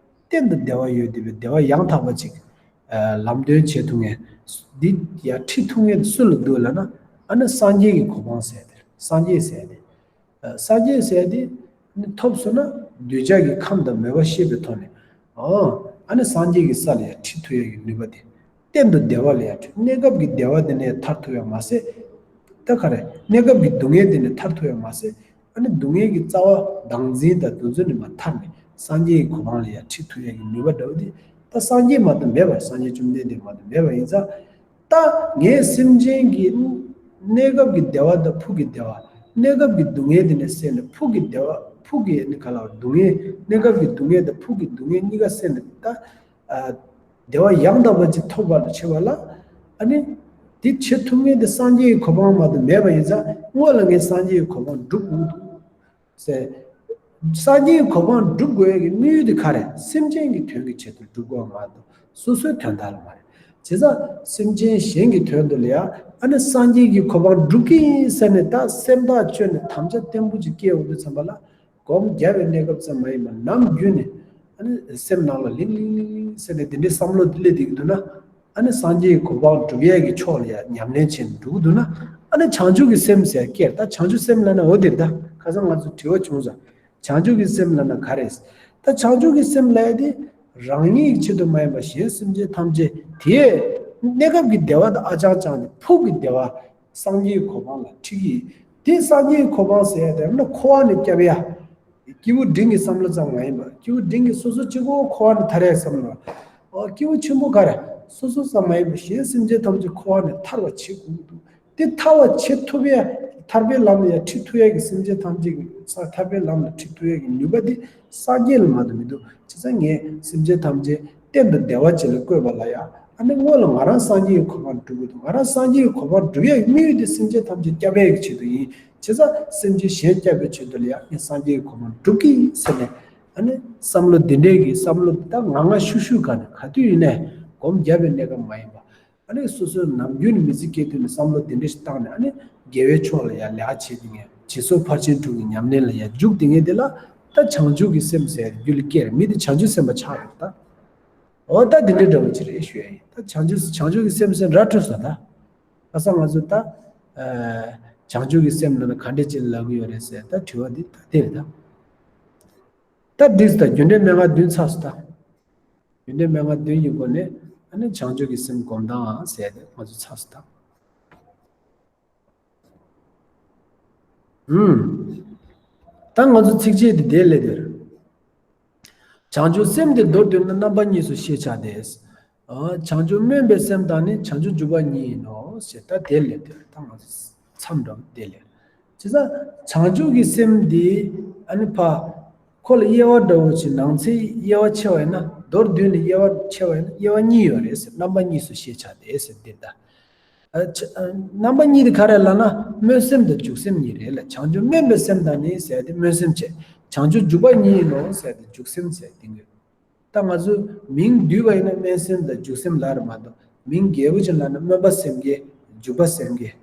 གཏན་དུ་བདེ་བ་ཡོད་བསྡད་པའི་བདེ་བ་ཡང་དག་པ་ཅིག་ཨ་ལམ་སྟོན་བྱེད་ཐུབ་མཁན། འདི་ཡར་ཁྲིད་ཐུབ་མཁན་དེ་སུ་ལ་འདུག་ལབ་ན། ཨ་ནི་སངས་རྒྱས་ཀྱི་གོ་འཕང་ཟེར་དེ་རེད། སངས་རྒྱས་ཟེར་དེ། སངས་རྒྱས་ཟེར་དེ་ནི་ཐོབ་སོང་ན་གདུལ་བྱ་གི་ཁམས་དང་མོས་པ་ཤེས་པའི་ཐོག་ནས། ཨོ། ཨ་ནི་སངས་རྒྱས་ཀྱི་ས་ལ་ཡང་ཁྲིད་ཐུབ་ཡ་གི་ནུས་པ་དེ། གཏན་དུ་བདེ་བ་ལ་ཡང་ཁྲིད། གནས་སྐབས་ཀྱི་བདེ་བ་དེ་ནས་ཐར་ཐུབ་ཡ་མ་ཟད། ད་ག་རེ། གནས་སྐབས་ཀྱི་སྡུག་བསྔལ་དེ་ནས་ཐར་ཐུབ་ཡ་མ་ཟད། ཨ་ནི་སྡུག་བསྔལ་གྱི་རྩ་བ་བདག་འཛིན་དང་འདུ་འཛི་ནས་མར་ཐར་ནས་སངས་རྒྱས་ཀྱི་གོ་འཕང་ལ་ཡང་ཁྲིད་ཐུབ་ཡ་གི་ནུས་པ་འདྲ་བོ་དེ། ད་སངས་རྒྱས་མ་གཏོགས་མེད་པ། སངས་རྒྱས་བཅོམ་ལྡན་འདས་མ་གཏོགས་མེད་པ་ཡིན་ཙང་། ད་ངས་སེམས་ཅན་གྱི་གནས་སྐབས་ཀྱི་བདེ་བ་དང་ཕུགས་ཀྱི་བདེ་བ། གནས་སྐབས་ཀྱི་སྡུག་བསྔལ་དེ་ནས་བསལ་ནས་ཕུགས་ཀྱི་བདེ་བ། ཕུགས་ཀྱི་ནི་ག་ལ་བ་སྡུག་བསྔལ། གནས་སྐབས་ཀྱི་སྡུག་བསྔལ་དང་ཕུགས་ཀྱི་སྡུག་བསྔལ་གཉིས་ཀ་བསལ་ནས་ད་ཨ་བདེ་བ་ཡང་དག་པ་ཅིག་ཐོབ་པར་བྱེད་པ་ལ། ཨ་ནི་དེ་བྱེད་ཐུབ་མཁན་དེ་སངས་རྒྱས་ཀྱི་གོ་འཕང་མ་གཏོགས་མེད་པ་ཡིན་ཙང་སྔོན་ལ་ངས་སངས་རྒྱས་ཀྱི་གོ་འཕང་སྒྲུབ་དགོས་འདུག་ཟེར། སངས་རྒྱས་ཀྱི་གོ་འཕང་སྒྲུབ་དགོས་ཡ་གི་དམིགས་ཡུལ་དེ་ག་རེ། སེམས་ཅན་གྱི་དོན་གྱི་ཆེད་དུ་སྒྲུབ་དགོས་མ་གཏོགས་སོ་སོའི་དོན་དག་ལ་མ་རེད། བྱས་ཙང་སེམས་ཅན་གཞན་གྱི་དོན་དུ་ལ་ཡ། ཨ་ནི་སངས་རྒྱས་ཀྱི་གོ་འཕང་སྒྲུབ་ཀྱི་ཡིན་ཟེར་ནས་ད་སེམས་ཐག་ཆོད་ནས་དམ་བཅའ་བརྟན་པོ་ཅིག་སྐྱེས་ཡོང་དུས་ཙམ་པ་ལ། སྒོམ་རྒྱབ་པའི་གནས་སྐབས་ཙམ་མ་ཡིན་པར་ནམ་རྒྱུན་ནས་ཨ་ནི་སེམས་ནང་ལ་ལིང་ལིང་ལིང་ལིང་ཟེར་ནས་དེ་འདྲའི་བསམ་བློ་སླེབས་བསྡད་ཀྱི་འདུག་ན། ཨ་ནི་སངས་རྒྱས་ཀྱི་གོ་འཕང་སྒྲུབ་ཡས་ཀྱི་ཕྱོགས་ལ་ཡང་ཉམས་ལེན་བྱས་ནས་འགྲོ་གི་འདུག་ན། ཨ་ནི་བྱང་ཆུབ་ཀྱི་སེམས་ཟེར་སྐྱེར། ད་བྱང་ཆུབ་སེམས་ལབ་ན་འོ་དེ་རེད། ད་ཁ་སང་ང་ཚོ་དྲི་བ་བྱུང་ཙང་། བྱང་ཆུབ་ཀྱི་སེམས་ལབ་ན་ག་རེ། ད་བྱང་ཆུབ་ཀྱི་སེམས་ལབ་ཡ་དེ་རང་ཉིད་ཀྱི་ཆེད་དུ་མ་ཡིན་པར་གཞན་སེམས་ཅན་ཐམས་ཅད་དེའི་གནས་སྐབས་ཀྱི་བདེ་བ་དང་ཨ་ཅང་ཅང་དེ་ཕུགས་ཀྱི་བདེ་བ། སངས་རྒྱས་ཀྱི་གོ་འཕང་ལ་ཁྲིད་ཀྱི་ཡིན། དེ་སངས་རྒྱས་ཀྱི་གོ་འཕང་ཟེར་ཡ་དེ་ཡང་ན་འཁོར་བ་ནས་སྐྱོབ་ཡ། སྐྱེས་བུ་འབྲིང་གི་བསམ་བློ་ཙམ་མ་ཡིན་པར་སྐྱེས་བུ་འབྲིང་གི་སོ་སོ་གཅིག་པོ་འཁོར་བ་ནས་ཐར་ཡ་བསམ་བློ། ཨོ་སྐྱེས་བུ་ཆེན་པོ་ག་རེ། སོ་སོ་ཙམ་མ་ཡིན་པར་གཞན་སེམས་ཅན་ཐམས་ཅད་འཁོར་བ་ནས་ཐར་བ་བྱེད་དགོས་འདུག་དེ་ཐར་བ་བྱེད་ཐུབ་ཡ། ཐར་པའི་ལམ་ལ་ཡ་ཁྲིད་ཐུབ་ཡ་གི་སེམས་ཅན་ཐམས་ཅད་ཀྱི་ས་ཐར་པའི་ལམ་ལ་ཁྲིད་ཐུབ་ཡ་གི་ནུས་པ་དེ་སངས་རྒྱས་ལ་མ་གཏོགས་མི་འདུག་བྱས་ཙང་ངས་སེམས་ཅན་ཐམས་ཅད་གཏན་དུ་བདེ་བ་ཅིག་ལ་བཀོད་པ་ལ་ཡ། ཨ་ནི་སྔོན་ལ་ང་རང་སངས་རྒྱས་ཀྱི་གོ་འཕང་སྒྲུབ་དགོས་འདུག་ང་རང་སངས་རྒྱས་ཀྱི་གོ་འཕང་སྒྲུབ་ཡ་གི་དམིགས་ཡུལ་དེ་སེམས་ཅན་ཐམས་ཅད་སྐྱོབ་ཡ་གི་ཆེད་དུ་ཡིན། བྱས་ཙང་སེམས་ཅན་གཞན་སྐྱོབ་པའི་ཆེད་དུ་ལ་ཡ་ངས་སངས་རྒྱས་ཀྱི་གོ་འཕང་སྒྲུབ་ཀྱི་ཡིན་ཟེར་ནས། ཨ་ནི་བསམ་བློ་འདི་འདྲའི་གི་བསམ་བློ་ད་ང་ང་ཤུགས་ཤུགས་ག་ནས་ག་དུས་ཡིན་ནའི་སྒོམ་རྒྱབ་པའི་གནས་སྐབས་མ་ཡིན་པ། ཨ་ནི་སོ་སོའི་ནམ་རྒྱུན་ནས་མི་ཚེ་སྐྱེལ་དུས་ནས་བསམ་བློ་འདི་འདྲ་ཞིག་བཏང་ནས། ཨ་ནི་དགེ་བའི་ཕྱོགས་ལ་ཡ་ལས་ཀ་བྱེད་དེ་ངས་བྱེད་སོགས་ཕར་ཕྱིན་དྲུག་གི་ཉམས་ལེན་ལ་ཡ་འཇུག་དེ་ངས་དེ་ལ་ད་བྱང་ཆུབ་ཀྱི་སེམས་ཟེར་རྒྱུད་ལ་སྐྱེས་རེད། མི་དེ་བྱང་ཆུབ་སེམས་དཔའ་ཆགས་རེད་ད། འོ་ད་འདི་འདྲ་འདྲ་བོ་ཅིག་རེད་ཞུ་ཡ་ཡིན། ད་བྱང་ཆུབ་བྱང་ཆུབ་ཀྱི་སེམས་ཟེར་ར་འཕྲོད་སོང་ད། ཁ་སང་ང་ཚོ་ད་ཨ་བྱང་ཆུབ་ཀྱི་སེམས་ལབ་ན་ག་འདྲ་ཅིག་ལབ་ཀྱི་ཡོད་རེད་ཟེར་ད་དྲི་བ་འདི་ད་དེ་རེད་ད། ད་འགྲིག་སོང་ད། རྒྱུ་འབྲས་མན་ངག་བདུན་ཚར་སོང་ད། རྒྱུ་འབྲས་མན་ངག་བདུན་གྱི་སྒོ་ནས་ཨ་ནི་བྱང་ཆུབ་ཀྱི་སེམས་སྒོམ་སྟངས་ཟེར་ཏེ་ང་ཚོ་ཚར་སོང་ད། ཨུམ། ད་ང་ཚོ་ཚིགས་བཅད་འདི་དེ་ལས་དེར། བྱང་ཆུབ་སེམས་དེ་མདོར་བསྡུས་ན་རྣམ་པ་གཉིས་སུ་ཤེས་བྱ་སྟེ། ཨ། བྱང་ཆུབ་སྨོན་པའི་སེམས་དང་ནི་བྱང་ཆུབ་འཇུག་པ་གཉིས་ཡིན་ནོ་ཞེས། ད་དེ་ལས་དེར་ད་ང་ཚོ་མཚམས་འདྲ་བོ་དེ་ལས། བྱས་ཙང་བྱང་ཆུབ་ཀྱི་སེམས་འདི་ཨ་ནི་ཕ། ཁོ་ལ་དབྱེ་བ་འདྲ་བོ་ཅིག་ནང་ཚན་དབྱེ་བ་ཕྱེ་བ་ཡིན་ན། མདོར་བསྡུས་ནས་དབྱེ་བ་ཕྱེ་བ་ཡིན་ན་དབྱེ་བ་གཉིས་ཡོད་རེད་ཟེར། རྣམ་པ་གཉིས་སུ་ཤེས་བྱ་སྟེ་ཟེར་འདི་ད། ཨ། ཆ། ཨ། རྣམ་པ་གཉིས་དེ་ག་རེ་ལབ་ན་སྨོན་སེམས་དང་འཇུག་སེམས་གཉིས་རེད་ལ། བྱང་ཆུབ་སྨོན་པའི་སེམས་དང་ནི་ཟེར་ཏེ་སྨོན་སེམས་བྱས། བྱང་ཆུབ་འཇུག་པ་གཉིས་ཡིན་ནོ་ཟེར་ཏེ་འཇུག་སེམས་ཟེར་ཏེ་ངོས། ད་ང་ཚོ་མིང་བསྡུས་པ་ཡིན་ན་སྨོན་སེམས་དང་འཇུག་སེམས་ལབ་རེད་མ་གཏོགས། མིང་རྒྱས་པོ་ཅིག་ལབ་ན་སྨོན་པ་སེམས་བསྐྱེད། འཇུག་པ་སེམས་བསྐྱེད།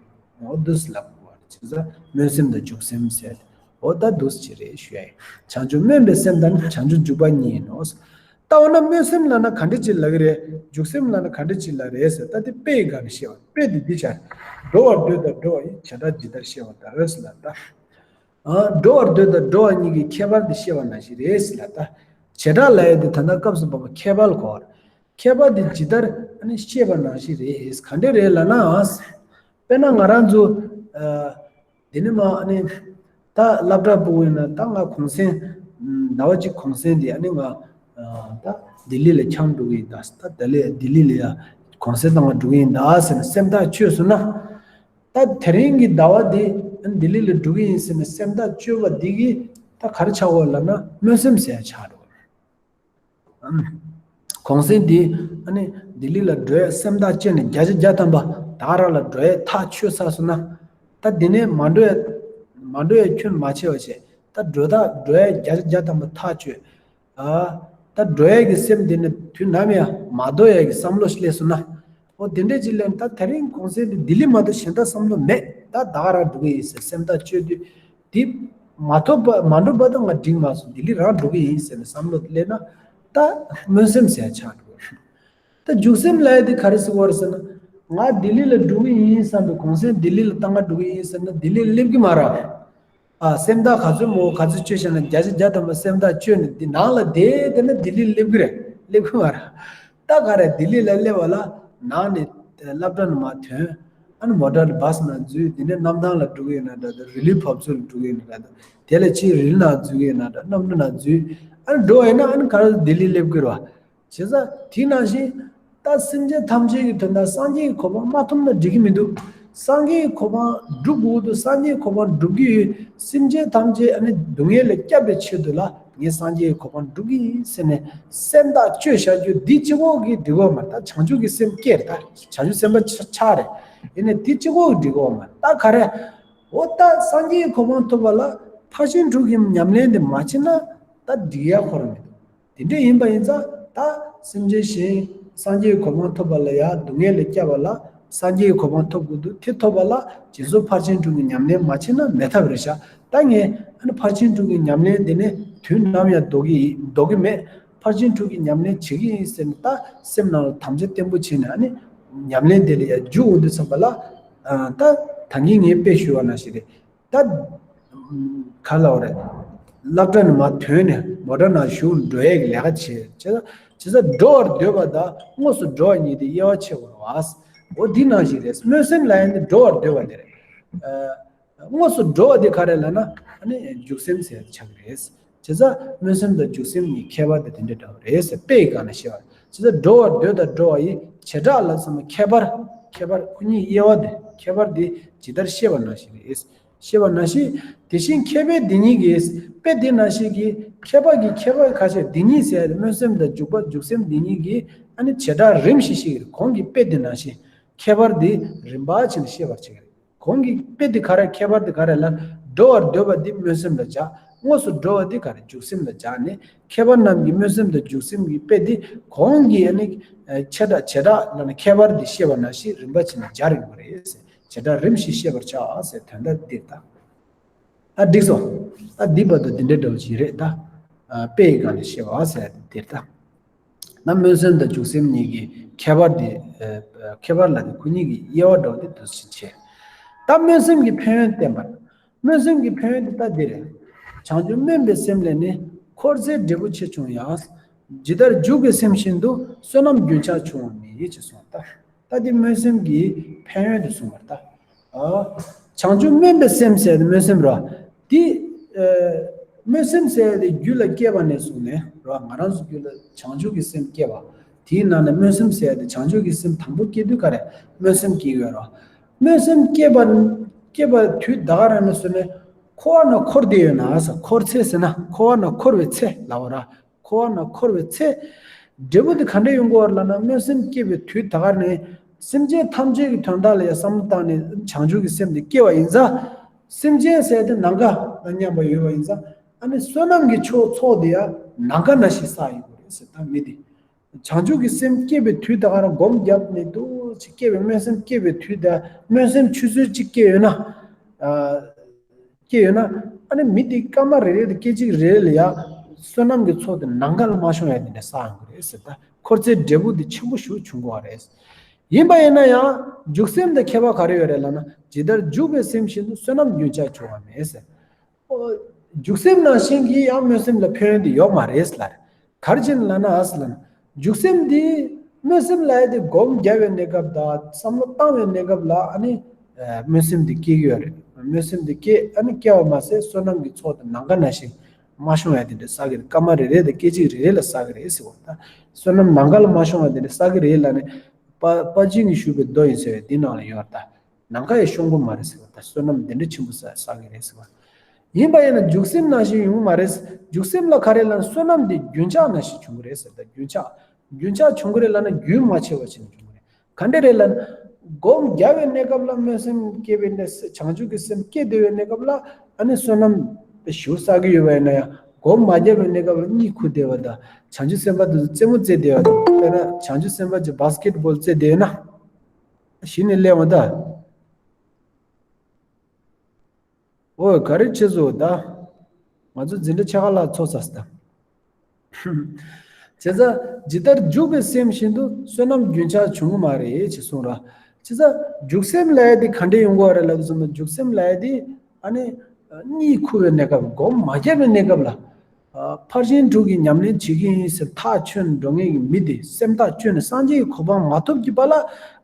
འོ་འདུག་སེ་ལབ་དགོས་པ་རེད། བྱས་ཙང་སྨོན་སེམས་དང་འཇུག་སེམས་ཟེར། འོ་ད་འདུག་སེ་རེད་ཞུ་ཡ་ཡིན། བྱང་ཆུབ་སྨོན་པའི་སེམས་དང་བྱང་ཆུབ་འཇུག་པ་གཉིས་ཡིན་ནོ། ད་འོ་ན་སྨོན་སེམས་ལབ་ན་ག་འདྲ་ཅིག་ལབ་ཀྱི་རེད། འཇུག་སེམས་ལབ་ན་ག་འདྲ་ཅིག་ལབ་རེད་ཟེར། ད་དེ་དཔེ་ཡི་སྒང་ནས་བཤད་པ། དཔེ་དེ་འདི་ཆ། འགྲོ་བར་འདོད་དང་འགྲོ་བ་ཡི། བྱེ་བྲག་ཇི་ལྟར་ཤེས་པ་ལྟར་ཟེར་ལ་ད། ཨ། འགྲོ་བར་འདོད་དང་འགྲོ་བ་གཉིས་ཀྱི་ཁྱད་པར་དེ་ཤེས་པ་ནང་བཞིན་རེད་ཟེར་ལ་ད། བྱེ་བྲག་ལབ་ཡ་དེ་ད་ལྟ་སྐབས་སུ་བབ་པ་ཁྱད་པར་ལ་གོ་བ་རེད། ཁྱད་པར་དེ་ཇི་ལྟར་ཨ་ནི་ཤེས་པ་ནང་བཞིན་རེད། ག་འདྲ་རེད་ལབ་ན། དཔེར་ན་ང་རང་ཚོ། ཨ། འདི་ནས་མར་ཨ་ནི་ད་སློབ་གྲྭ་སྤོ་བོ་ཡིན་ན། ད་ང་གུང་སེང་ཟླ་བ་གཅིག་གུང་སེང་དེ་ཨ་ནི་ང་ད་ལྡི་ལི་ལ་འཁྱམ་འགྲོ་གི་ཡིན་ད། ད་ལྡི་ལི་ལྡི་ལི་ལ་ཡ་གུང་སེང་གཏོང་བ་འགྲོ་གི་ཡིན་ད་ཟེར་ནས་སེམས་ཐག་ཆོད་སོང་ན། ད་དེ་རིང་གི་ཟླ་བ་འདི་ལྡི་ལི་ལ་འགྲོ་གི་ཡིན་ཟེར་ནས་སེམས་ཐག་གཅོད་པ་འདི་གིས་ད་ག་རེ་ཆགས་ཡོད་ལབ་ན་སྨོན་སེམས་ཟེར་ཡ་ཆགས་འགྲོ། གུང་སེང་འདི་ཨ་ནི་ལྡི་ལི་ལ་འགྲོ་ཡ་སེམས་ཐག་བཅད་ནས་བརྒྱ་ཆ་བརྒྱ་ཐམ་པ་ད་ག་རང་ལ་འགྲོ་ཡ་ཐག་ཆོད་ཚར་སོང་ན། ད་འདི་ནས་མ་འགྲོ་ཡ་མ་འགྲོ་ཡ་ཁྱོན་མ་ཆེ་བ་བྱས། ད་འགྲོ་ཐག་འགྲོ་ཡ་བརྒྱ་ཆ་བརྒྱ་ཐམ་པ་ཐག་ཆོད། ཨ། ད་འགྲོ་ཡ་གི་སེམས་འདི་ནི་དུས་ནམ་ཡང་མ་ལྡོག་ཡ་གི་བསམ་བློ་སླེབས་སོང་ན། འོ་དེ་འདྲས་ཅིག་ལས། ད་དེ་རིང་གུང་སེང་འདི་ལྡི་ལི་མ་གཏོགས་གཞན་དག་བསམ་བློ་མེད། ད་ད་ག་རང་འགྲོ་གི་ཡིན་ཟེར་སེམས་ཐག་ཆོད་དུས། འདི་མ་ཐོབ་པ་མ་འགྲུབ་པ་ད་ང་འགྲིག་མ་སོང་། ལྡི་ལི་རང་འགྲོ་གི་ཡིན་ཟེར་ནས་བསམ་བློ་སླེབས་ན། ད་སྨོན་སེམས་ཟེར་ཆགས་འགྲོ། ད་འཇུག་སེམས་ལབ་ཡ་དེ་ག་རེ་ཟེར་བ་རེད་ཟེར་ན། ང་ལྡི་ལི་ལ་འགྲོ་གི་ཡིན་བསམ་པའི་གུང་སེང་ལྡི་ལི་ལ་ད་ང་འགྲོ་གི་ཡིན་ཟེར་ན་ལྡི་ལི་སླེབས་ཀྱི་མ་རེད། ཨ། སེམས་ཐག་ག་ཚོད་མོ་ག་ཚོད་ཆོད་བཞག་ན་བརྒྱ་ཆ་བརྒྱ་ཐམ་པ་སེམས་ཐག་ཆོད་ནས་འདི་ནང་ལ་བསྡད་དེ་ན་ལྡི་ལི་སླེབས་ཀྱི་རེད། སླེབས་ཀྱི་མ་རེད། ད་ག་རེ་ལྡི་ལི་ལ་སླེབས་པ་ལ་ནང་ནས་སློབ་གྲྭ་ནས་མར་ཐོན། ཨ་ནི་མོ་ཊ་ནས་བྷ་སི་ནང་འཛུལ། དེ་ནས་གནམ་ཐང་ལ་འགྲོ་གི་ཡོད་ན་འདྲ་འདྲ། རི་ལི་བབས་ཚུགས་ལ་འགྲོ་གི་ཡོད་ན་འདྲ་འདྲ། དེ་ལ་ཕྱིར་རི་ལི་ནང་འཛུལ་གི་ཡོད་ན་འདྲ། གནམ་གྲུ་ནང་འཛུལ། ཨ་ནི་འགྲོ་བ་ཡིན་ན་ཨ་ནི་ག་རེ་ལྡི་ལི་སླེབས་ཀྱི་རེད་བ། བྱས་ཙང་དེ་ནང་བཞིན་ད་སེམས་ཅན་ཐམས་ཅད་ཀྱི་དོན་དག་སངས་རྒྱས་ཀྱི་གོ་འཕང་མ་ཐོབ་ན་འགྲིག་གི་མི་འདུག་སངས་རྒྱས་ཀྱི་གོ་འཕང་སྒྲུབ་དགོས་འདུག་སངས་རྒྱས་ཀྱི་གོ་འཕང་སྒྲུབ་ཀྱི་ཡོད། སེམས་ཅན་ཐམས་ཅད་ཨ་ནི་སྡུག་བསྔལ་ལས་སྐྱོབ་པའི་ཆེད་དུ་ལ་ངས་སངས་རྒྱས་ཀྱི་གོ་འཕང་སྒྲུབ་ཀྱི་ཡིན་ཟེར་ནས་སེམས་ཐག་གཅོད་བཞག་རྒྱུ་འདི་གཅིག་པོ་གིས་འགྲིག་གི་མ་རེད། ད་བྱང་ཆུབ་ཀྱི་སེམས་སྐྱེ་རེད། ད་བྱང་ཆུབ་སེམས་དཔའ་ཆགས་རེད། ཡིན་ནའི་འདི་གཅིག་པོ་གིས་འགྲིག་གི་མ་རེད། ད་ག་རེ། འོ་ད་སངས་རྒྱས་ཀྱི་གོ་འཕང་ཐོབ་པ་ལ་ཕར་ཕྱིན་དྲུག་གི་ཉམས་ལེན་དེ་མ་བྱས་ན་ད་འགྲིག་ཡ་ཁོ་རང་མི་འདུག་དེ་འདྲ་ཡིན་པ་ཡིན་ཙང་ད་སེམས་ཅན་གཞན་སངས་རྒྱས་ཀྱི་གོ་འཕང་ཐོབ་པ་ལ་ཡ་སྡུག་བསྔལ་ལས་སྐྱོབ་པ་ལ་སངས་རྒྱས་ཀྱི་གོ་འཕང་ཐོབ་དགོས་འདུག་དེ་ཐོབ་པ་ལ་རྗེས་སུ་ཕར་ཕྱིན་དྲུག་གི་ཉམས་ལེན་མ་བྱས་ན་མེད་ཐབས་རེད་ཤག་ད་ངས་ཨ་ནི་ཕར་ཕྱིན་དྲུག་གི་ཉམས་ལེན་དེ་ནི་དུས་ནམ་ཡང་ལྡོག་གི་ལྡོག་གི་མེད། ཕར་ཕྱིན་དྲུག་གི་ཉམས་ལེན་བྱེད་ཀྱི་ཡིན་ཟེར་ནས་ད་སེམས་ནང་ལ་དམ་བཅའ་བརྟན་པོ་བྱས་ནས་ཨ་ནི་ཉམས་ལེན་དེ་ལ་ཡ་འཇུག་འོང་དུས་ཙམ་པ་ལ། ཨ། ད་ད་གིན་ངས་དཔེ་ཞུས་པ་ནང་བཞིན་རེད། ད་ག་ལབ་དགོས་རེད། སློབ་གྲྭ་ནས་མར་ཐོན་ནས་མོ་ཊ་ནང་ཞུགས་འགྲོ་ཡས་ཀྱི་ལས་ཀ་བྱེད། བྱས་ཙང་འགྲོ་བར་འདོད་པ་དང་དངོས་སུ་འགྲོ་བ་གཉིས་དེ་དབྱེ་བ་ཕྱེ་དགོས་རེད་བ། འོ་འདི་ནང་བཞིན་རེད། སྨོན་སེམས་ལབ་ཡ་ནི་འགྲོ་བར་འདོད་པ་དེ་རེད། ཨ། དངོས་སུ་འགྲོ་བ་དེ་ག་རེ་ལབ་ན་ཨ་ནི་འཇུག་སེམས་ཟེར་ཆགས་ཀྱི་རེད། བྱས་ཙང་སྨོན་སེམས་དང་འཇུག་སེམས་གཉིས་ཁྱད་པར་དེ་དེ་འདྲ་འདྲ་བ་རེད་ཟེར། དཔེ་ཡི་སྒང་ནས་བཤད་པ་རེད། བྱས་ཙང་འགྲོ་བར་འདོད་དང་འགྲོ་བ་ཡི། བྱེ་བྲག་ལ་སོགས་པ་ཁྱད་པར། ཁྱད་པར་ཁོ་གཉིས་དབྱེ་བ་དེ་ཁྱད་པར་དེ་ཇི་ལྟར་ཤེས་པ་ནང་བཞིན་རེད། ཤེས་པ་ནང་བཞིན་དེ་བཞིན་མཁས་པས་འདི་གཉིས་ཀྱིས། དཔེ་འདི་ནང་བཞིན་གྱི་མཁས་པ་གིས་མཁས་པ་ཁ་ཤས་འདི་གཉིས་ཟེར་སྨོན་སེམས་དང་འཇུག་པ་འཇུག་སེམས་འདི་གཉིས་ཀྱིས་ཨ་ནི་བྱེ་བྲག་རིམ་བཞིན་ཤེས་ཀྱི་རེད། གོང་གི་དཔེ་འདི་ནང་བཞིན་ཁྱད་པར་འདི་རིམ་པ་བྱས་ནས་ཤེས་པར་བྱེད་ཀྱི་རེད། གོང་གི་དཔེ་འདི་ག་རེ། ཁྱད་པར་འདི་ག་རེ་ལ། འགྲོ་བར་འདོད་པ་འདི་སྨོན་སེམས་ལ་སྦྱར། དངོས་སུ་འགྲོ་བ་འདི་ག་རེ། འཇུག་སེམས་ལ་སྦྱར་ནས་མཁས་པ་རྣམས་ཀྱིས་སྨོན་སེམས་དང་འཇུག་སེམས་ཀྱི་དཔེ་འདི་གོང་གི་ཨ་ནི་བྱེ་བྲག་བྱེ་བྲག་ལ་ནི་ཁྱད་པར་འདི་ཤེས་པ་ནང་བཞིན་རིམ་པ་བྱས་ནས་སྦྱར་ཡོང་གི་རེད། བྱེ་བྲག་རིམ་བཞིན་ཤེས་པར་བྱ་ཟེར་དོན་དག་འདི་ལྟ། ད་འགྲིག་སོང་། ད་འདི་བར་དུ་འདི་འདྲའི་འདྲ་བོ་ཞིག་རེད་ད། ཨ། དཔེ་ཡི་སྒང་ནས་བཤད་པ་ཟེར་དེ་ལྟ། ན་སྨོན་སེམས་དང་འཇུག་སེམས་གཉིས་ཀྱི་ཁྱད་པར་དེ། ཨ། ཁྱད་པར་ལ་ནི་ཁོ་གཉིས་ཀྱི་དབྱེ་བ་འདྲ་བོ་དེ་འདུག་སེ་བྱས། ད་སྨོན་སེམས་ཀྱི་ཕན་ཡོན་བསྟན་པ། སྨོན་སེམས་ཀྱི་ཕན་ཡོན་དེ་ལྟ་འདི་རེད། བྱང་ཆུབ་སྨོན་པའི་སེམས་ལས་ནི། འཁོར་ཚེ་འབྲས་བུ་ཆེ་ཆུང་ཡང་། ཇི་ལྟར་འཇུག་པའི་སེམས་བཞིན་དུ། བསོད་ནམས་རྒྱུན་ཆགས་ཆུང་བ་མེད་ཅེས་གསུངས་ད། ད་འདི་སྨོན་སེམས་ཀྱི་ཕན་ཡོན་དེ་གསུངས་པ་རེད་ད། ཨ། བྱང་ཆུབ་སྨོན་པའི་སེམས་ཟེར་ཏེ་སྨོན་སེམས་རོ། དེ། ཨ། སྨོན་སེམས་ཟེར་ཡ་དེ་རྒྱུད་ལ་སྐྱེས་པ་ནས་བཟུང་ནས་རེད་བ། ང་རང་ཚོ་རྒྱུད་ལ་བྱང་ཆུབ་ཀྱི་སེམས་སྐྱེས་པ། དེའི་ནང་ནས་སྨོན་སེམས་ཟེར་ཡ་དེ་བྱང་ཆུབ་ཀྱི་སེམས་དང་པོ་སྐྱེ་དུས་ག་རེ། སྨོན་སེམས་སྐྱེ་གི་ཡོད་རེད་བ། སྨོན་སེམས་སྐྱེས་པ། སྐྱེས་པ་དུས་ད་ག་རང་ནས་བཟུང་ནས་འཁོར་བ་ན་འཁོར་བསྡད་ཡོད་ན་ཟེར། འཁོར་ཚེ་ཟེར་ན་འཁོར་བ་ན་འཁོར་བའི་ཚེ་ལབ་པ་རེད། འཁོར་བ་ན་འཁོར་བའི་ཚེ། འབྲས་བུ་དེ་ག་འདྲ་ཡོང་གི་ཡོད་རེད་ལབ་ན། སྨོན་སེམས་སྐྱེས་པའི་དུས་ད་ག་ནས་སེམས་ཅན་ཐམས་ཅད་ཀྱི་དོན་དག་ལ་ཡང་བསམ་བློ་བཏང་ནས་བྱང་ཆུབ་ཀྱི་སེམས་དེ་སྐྱེ་བ་ཡིན་ཙང་། སེམས་ཅན་ཟེར་དེ་ནམ་མཁའ་དང་མཉམ་པ་ཡོད་པ་ཡིན་ཙང་། ཨ་ནི་བསོད་ནམས་ཀྱི་ཆོས་ཚོགས་དེ་ཡང་ནམ་མཁའ་ནང་བཞིན་བསགས་ཡོང་གི་རེད་ཟེར། ད་མི་དེ་བྱང་ཆུབ་ཀྱི་སེམས་སྐྱེས་པའི་དུས་ད་ག་རང་སྒོམ་བརྒྱབ་ནས་འདུག་ཅིག་སྐྱེས་པའི་སྨོན་སེམས་སྐྱེས་པའི་དུས་ད་སྨོན་སེམས་ཆུད་ཟོས་ཅིག་སྐྱེས་ཡོད་ན། ཨ། སྐྱེས་ཡོད་ན། ཨ་ནི་མི་དེ་སྐར་མ་རེ་རེ་དང་སྐད་ཅིག་རེ་རེ་ལ་ཡ་བསོད་ནམས་ཀྱི་ཚོགས་དེ་ནམ་མཁའ་ལ་མ་ཤོང་ཡ་དེ་འདྲ་བསགས་ཡོང་གི་རེད་ཟེར། ད་འཁོར་ཚེ་འབྲས་བུ་དེ་ཆེན་པོ་ཞིག་བྱུང་གི་ཡོད་རེད། ཡིན་པ་ཡིན་ན་ཡང་འཇུག་སེམས་དང་ཁྱད་པར་ག་རེ་ཡོད་རེད་ལབ་ན། ཇི་ལྟར་འཇུག་པའི་སེམས་བཞིན་དུ་བསོད་ནམས་རྒྱུན་ཆགས་འབྱུང་བ་མེད་ཟེར། འཇུག་སེམས་ནང་བཞིན་གྱི་ཡང་སྨོན་སེམས་ལ་ཕན་ཡོན་དེ་ཡོད་མ་རེད་ལབ། ག་རེ་བྱས་ནས་ལབ་ན། ཨ་ཟེར་ལབ་ན། འཇུག་སེམས་འདི་སྨོན་སེམས་ལབ་ཡ་དེ་སྒོམ་རྒྱབ་པའི་གནས་སྐབས་དང་བསམ་བློ་བཏང་བའི་གནས་སྐབས་ལ་ཨ་ནི་ཨ་སྨོན་སེམས་འདི་སྐྱེ་གི་ཡོད་རེད། སྨོན་སེམས་འདི་སྐྱེ། ཨ་ནི་སྐྱེ་བ་མ་ཟད་བསོད་ནམས་ཀྱི་ཚོགས་དེ་ནམ་མཁའ་ནང་བཞིན་མ་ཤོང་ཡ་དེ་འདྲ་བསགས་ཀྱི་རེད། སྐར་མ་རེ་རེ་དང་སྐད་ཅིག་རེ་རེ་ལ་བསགས་ཀྱི་རེད་ཟེར་བ། ད་བསོད་ནམས་ནམ་མཁའ་ལ་མ་ཤོང་བ་དེ་འདྲ་བསགས་ཀྱི་རེད་ལབ་ནས། དཔའ་དཔའ་ཆེན་གྱིས་ཞུས་པའི་མདོ་ཡིན་ཟེར་བའི་འདི་ནང་ལ་ཡོད་རེད། ད་ནམ་མཁའ་ཡང་ཤོང་གི་མ་རེད་ཟེར་བ། ད་བསོད་ནམས་དེ་འདྲ་ཆེན་པོ་བསགས་བསགས་ཀྱི་རེད་ཟེར་བ། ཡིན་པ་ཡིན་ན་འཇུག་སེམས་ནང་བཞིན་ཡོང་གི་མ་རེད། འཇུག་སེམས་ལ་ག་རེ་ལབ་ན། བསོད་ནམས་དེ་རྒྱུན་ཆགས་ནང་བཞིན་བྱུང་གི་རེད་ཟེར། ད་རྒྱུན་ཆགས། རྒྱུན་ཆགས་བྱུང་གི་རེད་ལབ་ན་རྒྱུན་མ་ཆད་པ་བྱས་ནས་བྱུང་གི་རེད། ག་འདྲ་རེད་ལབ་ན། སྒོམ་རྒྱབ་པའི་གནས་སྐབས་ལ་སྨོན་སེམས་སྐྱེས་པའི་གནས། བྱང་ཆུབ་ཀྱི་སེམས་སྐྱེས་བསྡད་པའི་གནས་སྐབས་ལ་ཨ་ནི་བསོད་ནམས་ཞེ་པོ་བསགས་ཀྱི་ཡོད་པ་ཡིན་ན་ཡང་། སྒོམ་མ་རྒྱབ་པའི་གནས་སྐབས་ལ་གཉིད་ཁུག་བསྡད་པ་དང་། བྱང་ཆུབ་སེམས་དཔའ་དེ་ཚོ་རྩེད་མོ་རྩེ་བསྡད་པ་དང་། དཔེར་ན་བྱང་ཆུབ་སེམས་དཔའ་ཅིག་བཱ་སི་ཀེ་ཊི་བོལ་རྩེ་བསྡད་ཡོད་ན། གཞི་ནས་གླེང་བ་ད། ཨོ་ག་རེ་བྱེད་བཟོ་ད། ང་ཚོ་འཛིན་གྲྭ་ཕྱེད་ཀ་ལྷག་ཚོགས་ཚར་སོང་ད། བྱས་ཙང་ཇི་ལྟར་འཇུག་པའི་སེམས་བཞིན་དུ་བསོད་ནམས་རྒྱུན་ཆགས་འབྱུང་གི་མ་རེད་ཅེས་གསུངས་ར། བྱས་ཙང་འཇུག་སེམས་ལབ་ཡ་དེ་ག་འདྲས་ཡོང་གི་ཡོད་རེད་ལབ་དུས་ཙམ་པ། འཇུག་སེམས་ལབ་ཡ་དེ་ཨ་ནི་གཉིད་ཁུག་པའི་གནས་སྐབས། སྒོམ་མ་བརྒྱབ་པའི་གནས་སྐབས་ལ། ཨ། ཕར་ཕྱིན་དྲུག་གི་ཉམས་ལེན་བྱེད་ཀྱི་ཡིན་ཟེར་ཐག་ཆོད་ནས་འགྲོ་མཁན་གྱི་མི་དེ། སེམས་ཐག་ཆོད་ནས་སངས་རྒྱས་ཀྱི་གོ་འཕང་མ་ཐོབ་ཀྱི་བར་ལ་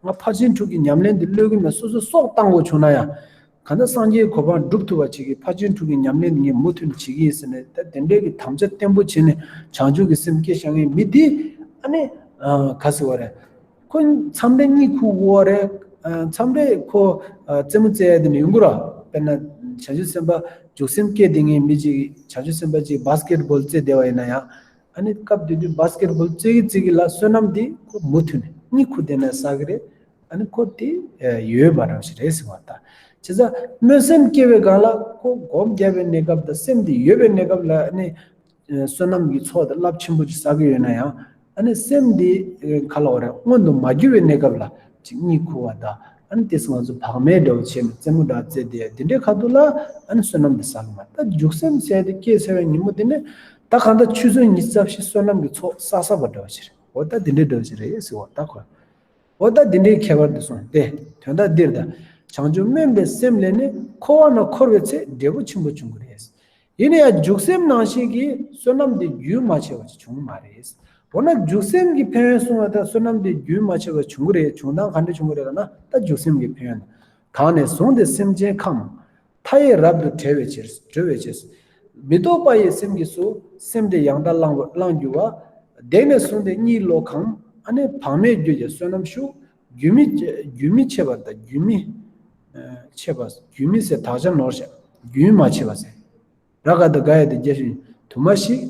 ང་ཕར་ཕྱིན་དྲུག་གི་ཉམས་ལེན་དེ་སློབ་ཀྱི་མེད། སོ་སོ་སྲོག་བཏང་དགོས་བྱུང་ན་ཡང་། གང་ལྟར་སངས་རྒྱས་གོ་འཕང་སྒྲུབ་ཐུབ་པ་བྱེད་ཀྱི། ཕར་ཕྱིན་དྲུག་གི་ཉམས་ལེན་ངས་མུ་མཐུད་ནས་བྱེད་ཀྱི་ཡིན་ཟེར་ནས། ད་དེ་འདྲའི་གི་དམ་བཅའ་བརྟན་པོ་བྱས་ནས་བྱང་ཆུབ་ཀྱི་སེམས་སྐྱེ་བཞག་མཁན་མི་དེ་ཨ་ནི། ཨ། ག་ཟེར་བ་རེད། ཁོ་མཚམས་རེ་གཉིད་ཁུག་གི་ཡོད་རེད། ཨ། མཚམས་རེ་ཁོ། ཨ། རྩེད་མོ་རྩེ་ཡ་དེ་འདྲ་ཡོང་གི་རེད། དཔེར་ན་བྱང་ཆུབ་སེམས་དཔའ་འཇུག་སེམས་སྐྱེས་བསྡད་མཁན་མི་གཅིག་གིས་བྱང་ཆུབ་སེམས་དཔའ་གཅིག་བཱ་སི་ཀེ་ཊི་བོལ་རྩེ་བསྡད་པ་ཡིན་ན་ཡང་། ཨ་ནི་སྐབས་དེ་དུས་བཱ་སི་ཀེ་ཊི་བོལ་རྩེ་གི་རྩེ་གི་ལ་བསོད་ནམས་དེ་ཁོ་མུ་མཐུད་ནས་གཉིད་ཁུག་བསྡད་ན་བསགས་ཀྱི་རེད། ཨ་ནི་ཁོ་དེ་ཡོད་པ་འདྲ་བོ་ཞིག་རེད་ཟེར་བ་ད། བྱས་ཙང་སྨོན་སེམས་སྐྱེ་བའི་སྒང་ལ་ཁོ་སྒོམ་བརྒྱབ་པའི་གནས་སྐབས་དང་སེམས་དེ་ཡོད་པའི་གནས་སྐབས་ལ་ཨ་ནི་བསོད་ནམས་ཀྱི་ཚོགས་དེ་རླབས་ཆེན་པོ་ཅིག་བསགས་ཀྱི་ཡོད་ན་ཡང་། ཨ་ནི་སེམས་དེ་ག་ལབ་དགོས་རེད། མངོན་དུ་མ་གྱུར་བའི་གནས་སྐབས་ལ་ཅིག་གཉིད་ཁུག་པ་དང་། ཨ་ནི་དེ་ཚོ་ང་ཚོ་བག་མེད་འདྲ་བོ་བྱས་ནས་རྩེད་མོ་འདྲ་རྩེ་བསྡད་དེ་འདྲའི་ཁ་ཐུག་ལ་ཨ་ནི་བསོད་ནམས་དེ་བསགས་ཀྱི་མ་རེད། ད་འཇུག་སེམས་ཟེར་དེ་སྐྱེས་ཚར་བའི་ཉིན་མོ་དེ་ནས་ད་གང་ལྟར་ཆུ་ཚོད་ཉི་ཤུ་རྩ་བཞི་བསོད་ནམས་ཀྱི་ཚོགས་བསགས་བསགས་པ་འདྲ་བོ་ཞིག་རེད། འོ་ད་དེ་འདྲའི་འདྲ་བོ་ཞིག་རེད་ཟེར་བ་ད་ཁོ། འོ་ད་འདི་འདྲའི་ཁྱད་པར་དུ་སོང་སྟེ། དོན་དག་འདིར་ད། བྱང་ཆུབ་སྨོན་པའི་སེམས་ལས་ནི། འཁོར་བ་ན་འཁོར་བའི་ཚེ་འབྲས་བུ་ཆེན་པོ་འབྱུང་གི་རེད། ཡིན་ན་ཡང་འཇུག་སེམས་ནང་བཞིན་གྱི་བསོད་ནམས་དེ་རྒྱུན་མ་ཆད་པ་ཞིག་འབྱུང་གི་མ་རེད། འོ་ན་འཇུག་སེམས་ཀྱི་ཕན་ཡོན་གསུངས་པ་ད་བསོད་ནམས་དེ་རྒྱུན་མ་ཆད་པ་འབྱུང་གི་རེད། འབྱུང་སྟངས་ག་འདྲ་འབྱུང་གི་རེད་ལབ་ན། ད་འཇུག་སེམས་ཀྱི་ཕན་ཡོན། གང་ནས་བཟུང་སྟེ་སེམས་ཅན་ཁམས། མཐའ་ཡས་རབ་ཏུ་གྲོལ་བའི་ཕྱིར། གྲོལ་བའི་ཕྱིར། མི་ལྡོག་པ་ཡི་སེམས་ཀྱིས་སུ། སེམས་དེ་ཡང་དག་བླང་བ་བླང་གྱུར་པ། དེ་ནས་བཟུང་སྟེ་གཉིད་ལོག་གམ། ཨ་ནི་བག་མེད་རྒྱུད་ཀྱི་བསོད་ནམས་ཤུགས། རྒྱུན་མི་རྒྱུན་མི་ཆད་པ་དང་། རྒྱུན་མི་ཆད་པ། རྒྱུན་མི་ཟེར་དག་ཆ་ནོར་བཞག་རྒྱུན་མ་ཆད་པ་ཟེར། ར་ག་ད་ག་ཡ་དེ་རྒྱ་ཞིང་དུ་མ་ཞིག་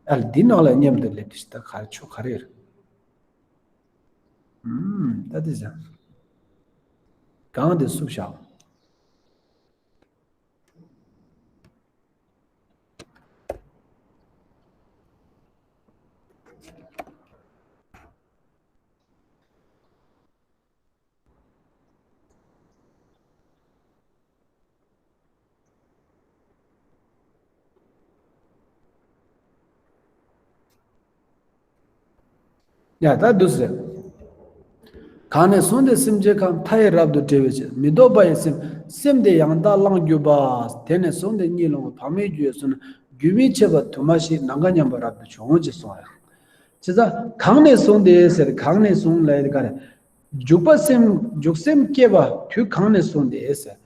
ཨ་ལ་འདི་ནང་ལ་མཉམ་དུ་སླེབས་ཏེ་ད་ག་རེ་ཆོ་ག་རེ་རེད། ཨུམ། ད་དེ་ཟེར། གང་དེ་བསུབ་བཞག་ཡ་ད་འདུག་ཟེར། གང་ནས་བཟུང་སྟེ་སེམས་ཅན་ཁམས། མཐའ་ཡས་རབ་ཏུ་གྲོལ་བའི་ཕྱིར། མི་ལྡོག་པ་ཡི་སེམས། སེམས་དེ་ཡང་དག་བླང་གྱུར་པ། དེ་ནས་བཟུང་སྟེ་གཉིད་ལོག་པ། བག་མེད་རྒྱུད་ཀྱི་བསོད་ནམས། རྒྱུན་མི་ཆད་པ་དུ་མ་ཞིག་ནམ་མཁའ་མཉམ་པར་རབ་ཏུ་འབྱུང་ཞེས་གསུངས་པ་རེད། བྱས་ཙང་གང་ནས་བཟུང་སྟེ་ཟེར། གང་ནས་བཟུང་ལབ་ཡ་དེ་ག་རེ། འཇུག་པ་སེམས་འཇུག་སེམས་སྐྱེས་པ་དུས་གང་ནས་བཟུང་སྟེ་ཟེར།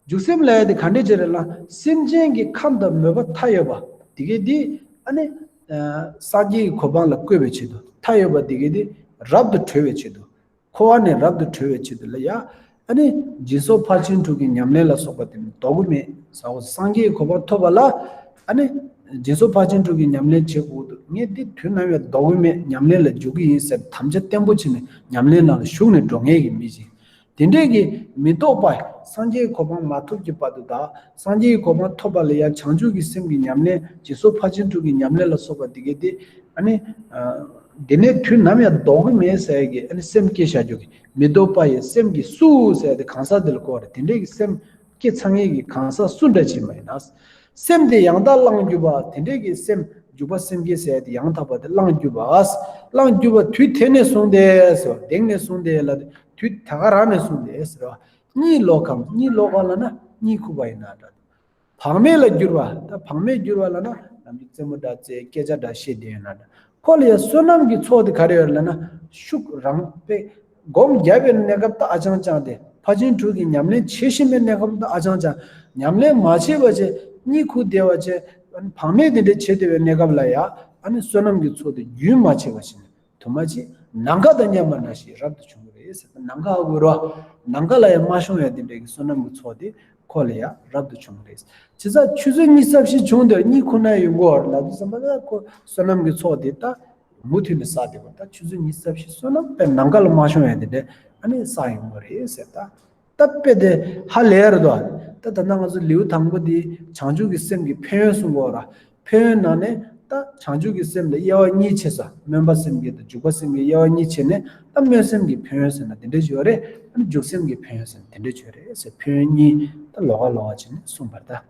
འཇུག་སེམས་ལབ་ཡ་དེ་ག་འདྲས་ཅིག་རེད་ལབ་ན། སེམས་ཅན་གྱི་ཁམས་དང་མོས་པ་མཐའ་ཡས་པ་དེ་གའི་དེ་ཨ་ནི་སངས་རྒྱས་ཀྱི་གོ་འཕང་ལ་བཀོད་པའི་ཆེད་དུ། མཐའ་ཡས་པ་དེ་གའི་དེ་རབ་ཏུ་གྲོལ་བའི་ཆེད་དུ། འཁོར་བ་ནས་རབ་ཏུ་གྲོལ་བའི་ཆེད་དུ་ལ་ཡ། ཨ་ནི་སྦྱིན་སོགས་ཕར་ཕྱིན་དྲུག་གི་ཉམས་ལེན་ལ་སོགས་པ་དེ་ནི་ལྡོག་གི་མེད་ཟེར་བ། སངས་རྒྱས་ཀྱི་གོ་འཕང་ཐོབ་པ་ལ་ཨ་ནི་སྦྱིན་སོགས་ཕར་ཕྱིན་དྲུག་གི་ཉམས་ལེན་བྱེད་དགོས་འདུག་ངས་འདི་དུས་ནམ་ཡང་ལྡོག་གི་མེད། ཉམས་ལེན་ལ་འཇུག་གི་ཡིན་ཟེར་དམ་བཅའ་བརྟན་པོ་བྱས་ནས་ཉམས་ལེན་ནང་ལ་ཞུགས་ནས་འགྲོ་མཁན་གྱི་མི་ཞིག་དེ་འདྲས་ཀྱི་མི་ལྡོག་པ། སངས་རྒྱས་གོ་འཕང་མ་ཐོབ་ཀྱི་བར་དུ་དང་། སངས་རྒྱས་གོ་འཕང་ཐོབ་པ་ལ་ཡང་བྱང་ཆུབ་ཀྱི་སེམས་ཀྱི་ཉམས་ལེན། སྦྱིན་སོགས་ཕར་ཕྱིན་དྲུག་གི་ཉམས་ལེན་ལ་སོགས་པ་དེ་གའི་དེ་ཨ་ནི། དེ་ནས་དུས་ནམ་ཡང་ལྡོག་གི་མེད་ཟེར་གྱི་ཨ་ནི་སེམས་བསྐྱེད་བྱ་རྒྱུ་གི། མི་ལྡོག་པ་ཡི་སེམས་ཀྱི་སུ་ཟེར་དེ་གང་ཟག་དེ་ལ་གོ་བ་རེད། དེ་འདྲས་ཀྱི་སེམས་བསྐྱེད་ཚར་མཁན་གྱི་གང་ཟག་སུ་འདྲ་ཅིག་མ་ཡིན་ན། སེམས་དེ་ཡང་དག་བླངས་གྱུར་པ། དེ་འདྲས་ཀྱི་སེམས། འཇུག་པ་སེམས་བསྐྱེད་ཟེར་དེ་ཡང་དག་པ་དེ་བླངས་གྱུར་པ། བླངས་གྱུར་པ་དུས་དེ་ནས་བཟུང་སྟེ་ཟེར་བ། དེང་ནས་བཟུང་སྟེ་ལ། དུས་ད་ག་རང་ནས་བཟུང་སྟེ་ཟེར་བ། གཉིད་ལོག་གམ། གཉིད་ལོག་པ་ལབ་ན་གཉིད་ཁུག་པ་ཡིན་ན་འདྲ། བག་མེད་ལ་གྱུར་པ། ད་བག་མེད་གྱུར་པ་ལབ་ན་ནམ་རྒྱུན་རྩེད་མོ་འདྲ་རྩེ། སྐད་ཆ་འདྲ་བཤད་བསྡད་ཡོད་ན་འདྲ། ཁོ་ལ་ཡང་བསོད་ནམས་ཀྱི་ཚོགས་དེ་ག་རེ་ཡོད་ལབ་ན། ཤུགས་རང་དཔེ་སྒོམ་རྒྱབ་པའི་གནས་སྐབས་ད་ཨ་ཅང་ཅང་དེ། ཕར་ཕྱིན་དྲུག་གི་ཉམས་ལེན་བྱེད་བཞིན་པའི་གནས་སྐབས་ད་ཨ་ཅང་ཅང་། ཉམས་ལེན་མ་བྱས་པ་བྱས། གཉིད་ཁུག་བསྡད་པ་བྱས། བག་མེད་དེ་འདྲ་བྱས་བསྡད་པའི་གནས་སྐབས་ལ་ཡང་ཨ་ནི་བསོད་ནམས་ཀྱི་ཚོགས་དེ་རྒྱུན་མ་ཆད་པ་བྱས་ནས། དུ་མ་ཅིག་ནམ་མཁའ་དང་མཉམ་པ་ནང་བཞིན་རབ་ཏུ་བྱུང་བ་རེད་ཟེར། ནམ་མཁའ་ཧ་གོ་རོ། ནམ་མཁའ་ལ་ཡང་མ་ཤོང་ཡ་དེ་འདྲའི་གི་བསོད་ནམས་ཀྱི་ཚོགས་དེ་ཁོ་ལ་ཡང་རབ་ཏུ་བྱུང་བ་རེད། བྱས་ཙང་ཆུ་ཚོད་ཉི་ཤུ་རྩ་བཞི་བྱུང་དུས་གཉིད་ཁུག་ན་ཡོང་གི་ཡོད་རེད་ལབ་དུས་ཙམ་པ་ལ། ཁོ་བསོད་ནམས་ཀྱི་ཚོགས་དེ་ད་མུ་མཐུད་ནས་བསགས་བསྡད་པ། ད་ཆུ་ཚོད་ཉི་ཤུ་རྩ་བཞི་བསོད་ནམས་དཔེ་ནམ་མཁའ་ལ་མ་ཤོང་ཡ་དེ་འདྲ་ཨ་ནི་བསགས་ཡོང་གི་རེད་ཟེར། ད། ད་དཔེ་དེ་ཧ་ལས་རེད་དོ། ད་ད་ལྟ་ང་ཚོ་ལེའུ་དང་པོ་འདི་བྱང་ཆུབ་ཀྱི་སེམས་ཀྱི་ཕན་ཡོན་གསུང་གོ་ར། ཕན་ཡོན་ནང་ནས་ད་བྱང་ཆུབ་ཀྱི་སེམས་ལ་དབྱེ་བ་གཉིས་ཕྱེ་ས། སྨོན་པ་སེམས་བསྐྱེད་དང་འཇུག་པ་སེམས་བསྐྱེད་དབྱེ་བ་གཉིས་ཕྱེ་ནས། ད་སྨོན་སེམས་ཀྱི་ཕན་ཡོན་ཟེར་ན་དེ་འདྲ་ཞིག་ཡོད་རེད། ཨ་ནི་འཇུག་སེམས་ཀྱི་ཕན་ཡོན་ཟེར་ན་དེ་འདྲ་ཞིག་ཡོད་རེད་ཟེར། ཕན་ཡོན་གཉིས། ད་ལོགས་ཀ་ལོགས་ཀ་བྱས་ནས་གསུངས་པ་རེད་ད།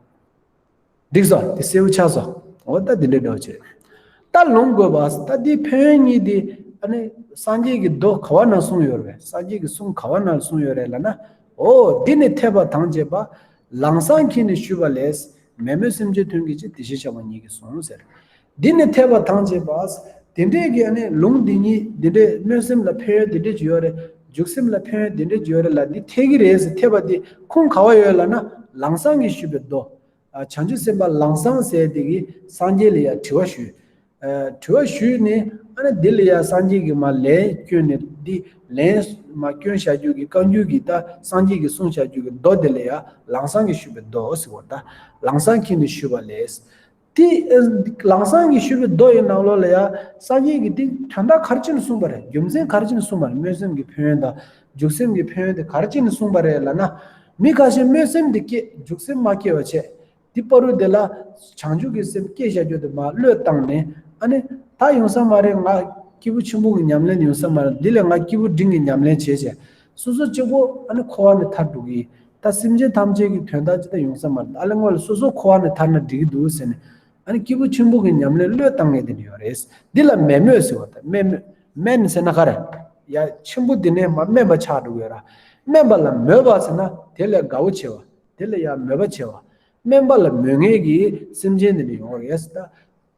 འགྲིག་སོང་། དེ་གསལ་པོ་ཆགས་སོང་། འོ་ད་དེ་འདྲའི་འདྲ་བོ་བྱས། ད་ལོངས་སྐུའི་བར། ད་འདི་ཕན་ཡོན་གཉིས་འདི་ཨ་ནི་སངས་རྒྱས་ཀྱི་མདོ་ག་བ་ན་གསུངས་ཡོད་རེད། སངས་རྒྱས་ཀྱི་གསུང་ག་བ་ན་གསུངས་ཡོད་རེད་ལབ་ན། འོ་འདི་ནི་འཐད་པ་དང་བཅས་པ། ལམ་སང་ཁྱེར་ནས་ཞུས་པ་ལས། མེད་མོད་སེམས་ཅན་དོན་གྱི་ཕྱིར། དེ་བཞིན་གཤེགས་པ་ཉིད་ཀྱིས་གསུངས་ཟེར། འདི་ནི་འཐད་པ་དང་བཅས་པ། དེ་འདྲས་ཀྱི་ཨ་ནི་ལུང་འདི་ཉིད་འདི་འདྲས། སྨོན་སེམས་ལ་ཕན་ཡོན་འདི་འདྲས་ཅིག་ཡོད་རེད། འཇུག་སེམས་ལ་ཕན་ཡོན་འདི་འདྲས་ཅིག་ཡོད་རེད་ལབ། འདི་འཐད་ཀྱི་རེད་ཟེར་འཐད་པ་འདི་ཁུངས་ག་བ་ཡོད་ལབ་ན། ལམ་སང་གིས་ཞུས་པའི་མདོ། ཨ། བྱང་ཆུབ་སེམས་དཔའ་ལམ་སང་ཟེར་དེ་གིས་སངས་རྒྱས་ལ་ཡང་དྲི་བ་ཞུས། ཨ། དྲི་བ་ཞུས་ནས་ཨ་ནི་འདི་ལ་ཡང་སངས་རྒྱས་ཀྱིས་མར་ལན་བསྐྱོན་ནས། འདི་ལན་མར་བསྐྱོན་བྱ་རྒྱུ་གི་བཀའ་འགྱུར་གྱི། ད་སངས་རྒྱས་ཀྱིས་གསུངས་བྱ་རྒྱུ་གི་མདོ་དེ་ལ་ཡང་ལམ་སང་གིས་ཞུས་པའི་མདོ་ཟེར་བ། ད་ལམ་སང་ཁྱེར་ནས་ཞུས་པ་ལས། དེ་ལམ་སང་གིས་ཞུས་པའི་མདོ་ཡི་ནང་ལོགས་ལ་ཡང་སངས་རྒྱས་ཀྱིས་དེ་དོན་དག་ག་རེ་བྱས་ནས་གསུངས་པ་རེད། རྒྱུ་མཚན་ག་རེ་བྱས་ནས་གསུངས་པ་རེད། སྨོན་སེམས་ཀྱི་ཕན་ཡོན་དང་འཇུག་སེམས་ཀྱི་ཕན་ཡོན་དེ་ག་རེ་བྱས་ནས་གསུངས་པ་རེད་ལབ་ན། མི་ཁ་ཤས་སྨོན་སེམས་དེ་སྐྱེ། འཇུག་སེམས་མ་སྐྱེ་བ་བྱས། དེ་བར་དུ་དེ་ལ་བྱང་ཆུབ་ཀྱི་སེམས་སྐྱེ་བྱ་རྒྱུ་དེ་མར་བློས་བཏང་ནས། ཨ་ནི་ད་ཡོང་ས་མ་རེད། ང་སྐྱེས་བུ་ཆེན་པོ་གི་ཉམས་ལེན་ཡོང་ས་མ་རེད། འདི་ལས་ང་སྐྱེས་བུ་འབྲིང་གི་ཉམས་ལེན་བྱས་བྱས། སོ་སོ་གཅིག་པོ་ཨ་ནི་འཁོར་བ་ནས་ཐར་འགྲོ་གི། ད་སེམས་ཅན་ཐམས་ཅད་ཀྱི་དོན་དག་ཅིག་ད་ཡོང་ས་མ་རེད། ཨ་ལས་སྔོན་ལ་སོ་སོ་འཁོར་བ་ནས་ཐར་ན་འགྲིག་གི་འདུག་ཟེར་ནས། ཨ་ནི་སྐྱེས་བུ་ཆེན་པོ་གི་ཉམས་ལེན་བློས་བཏང་མཁན་དེ་འདྲ་ཡོད་རེད། འདི་ལ་མེད་མོད་ཟེར་བ་དང་། མེད་མོད། མེད་ཟེར་ན་ག་རེ། ཡ་ཆེན་པོ་འདི་ནས་མར་དམན་པ་ཆགས་འགྲོ་གི་ཡོད་ར། དམན་པ་ལ་མོས་པ་ཟེར་ན་དེ་ལས་དགའ་བོ་བྱེད་པ། དེ་ལ་ཡ་མོས་པ་བྱེད་པ། དམན་པ་ལ་མོས་མཁན་གྱི་སེམས་ཅན་དེ་འདྲ་ཡོང་བ་རེད་ཟེར། ད་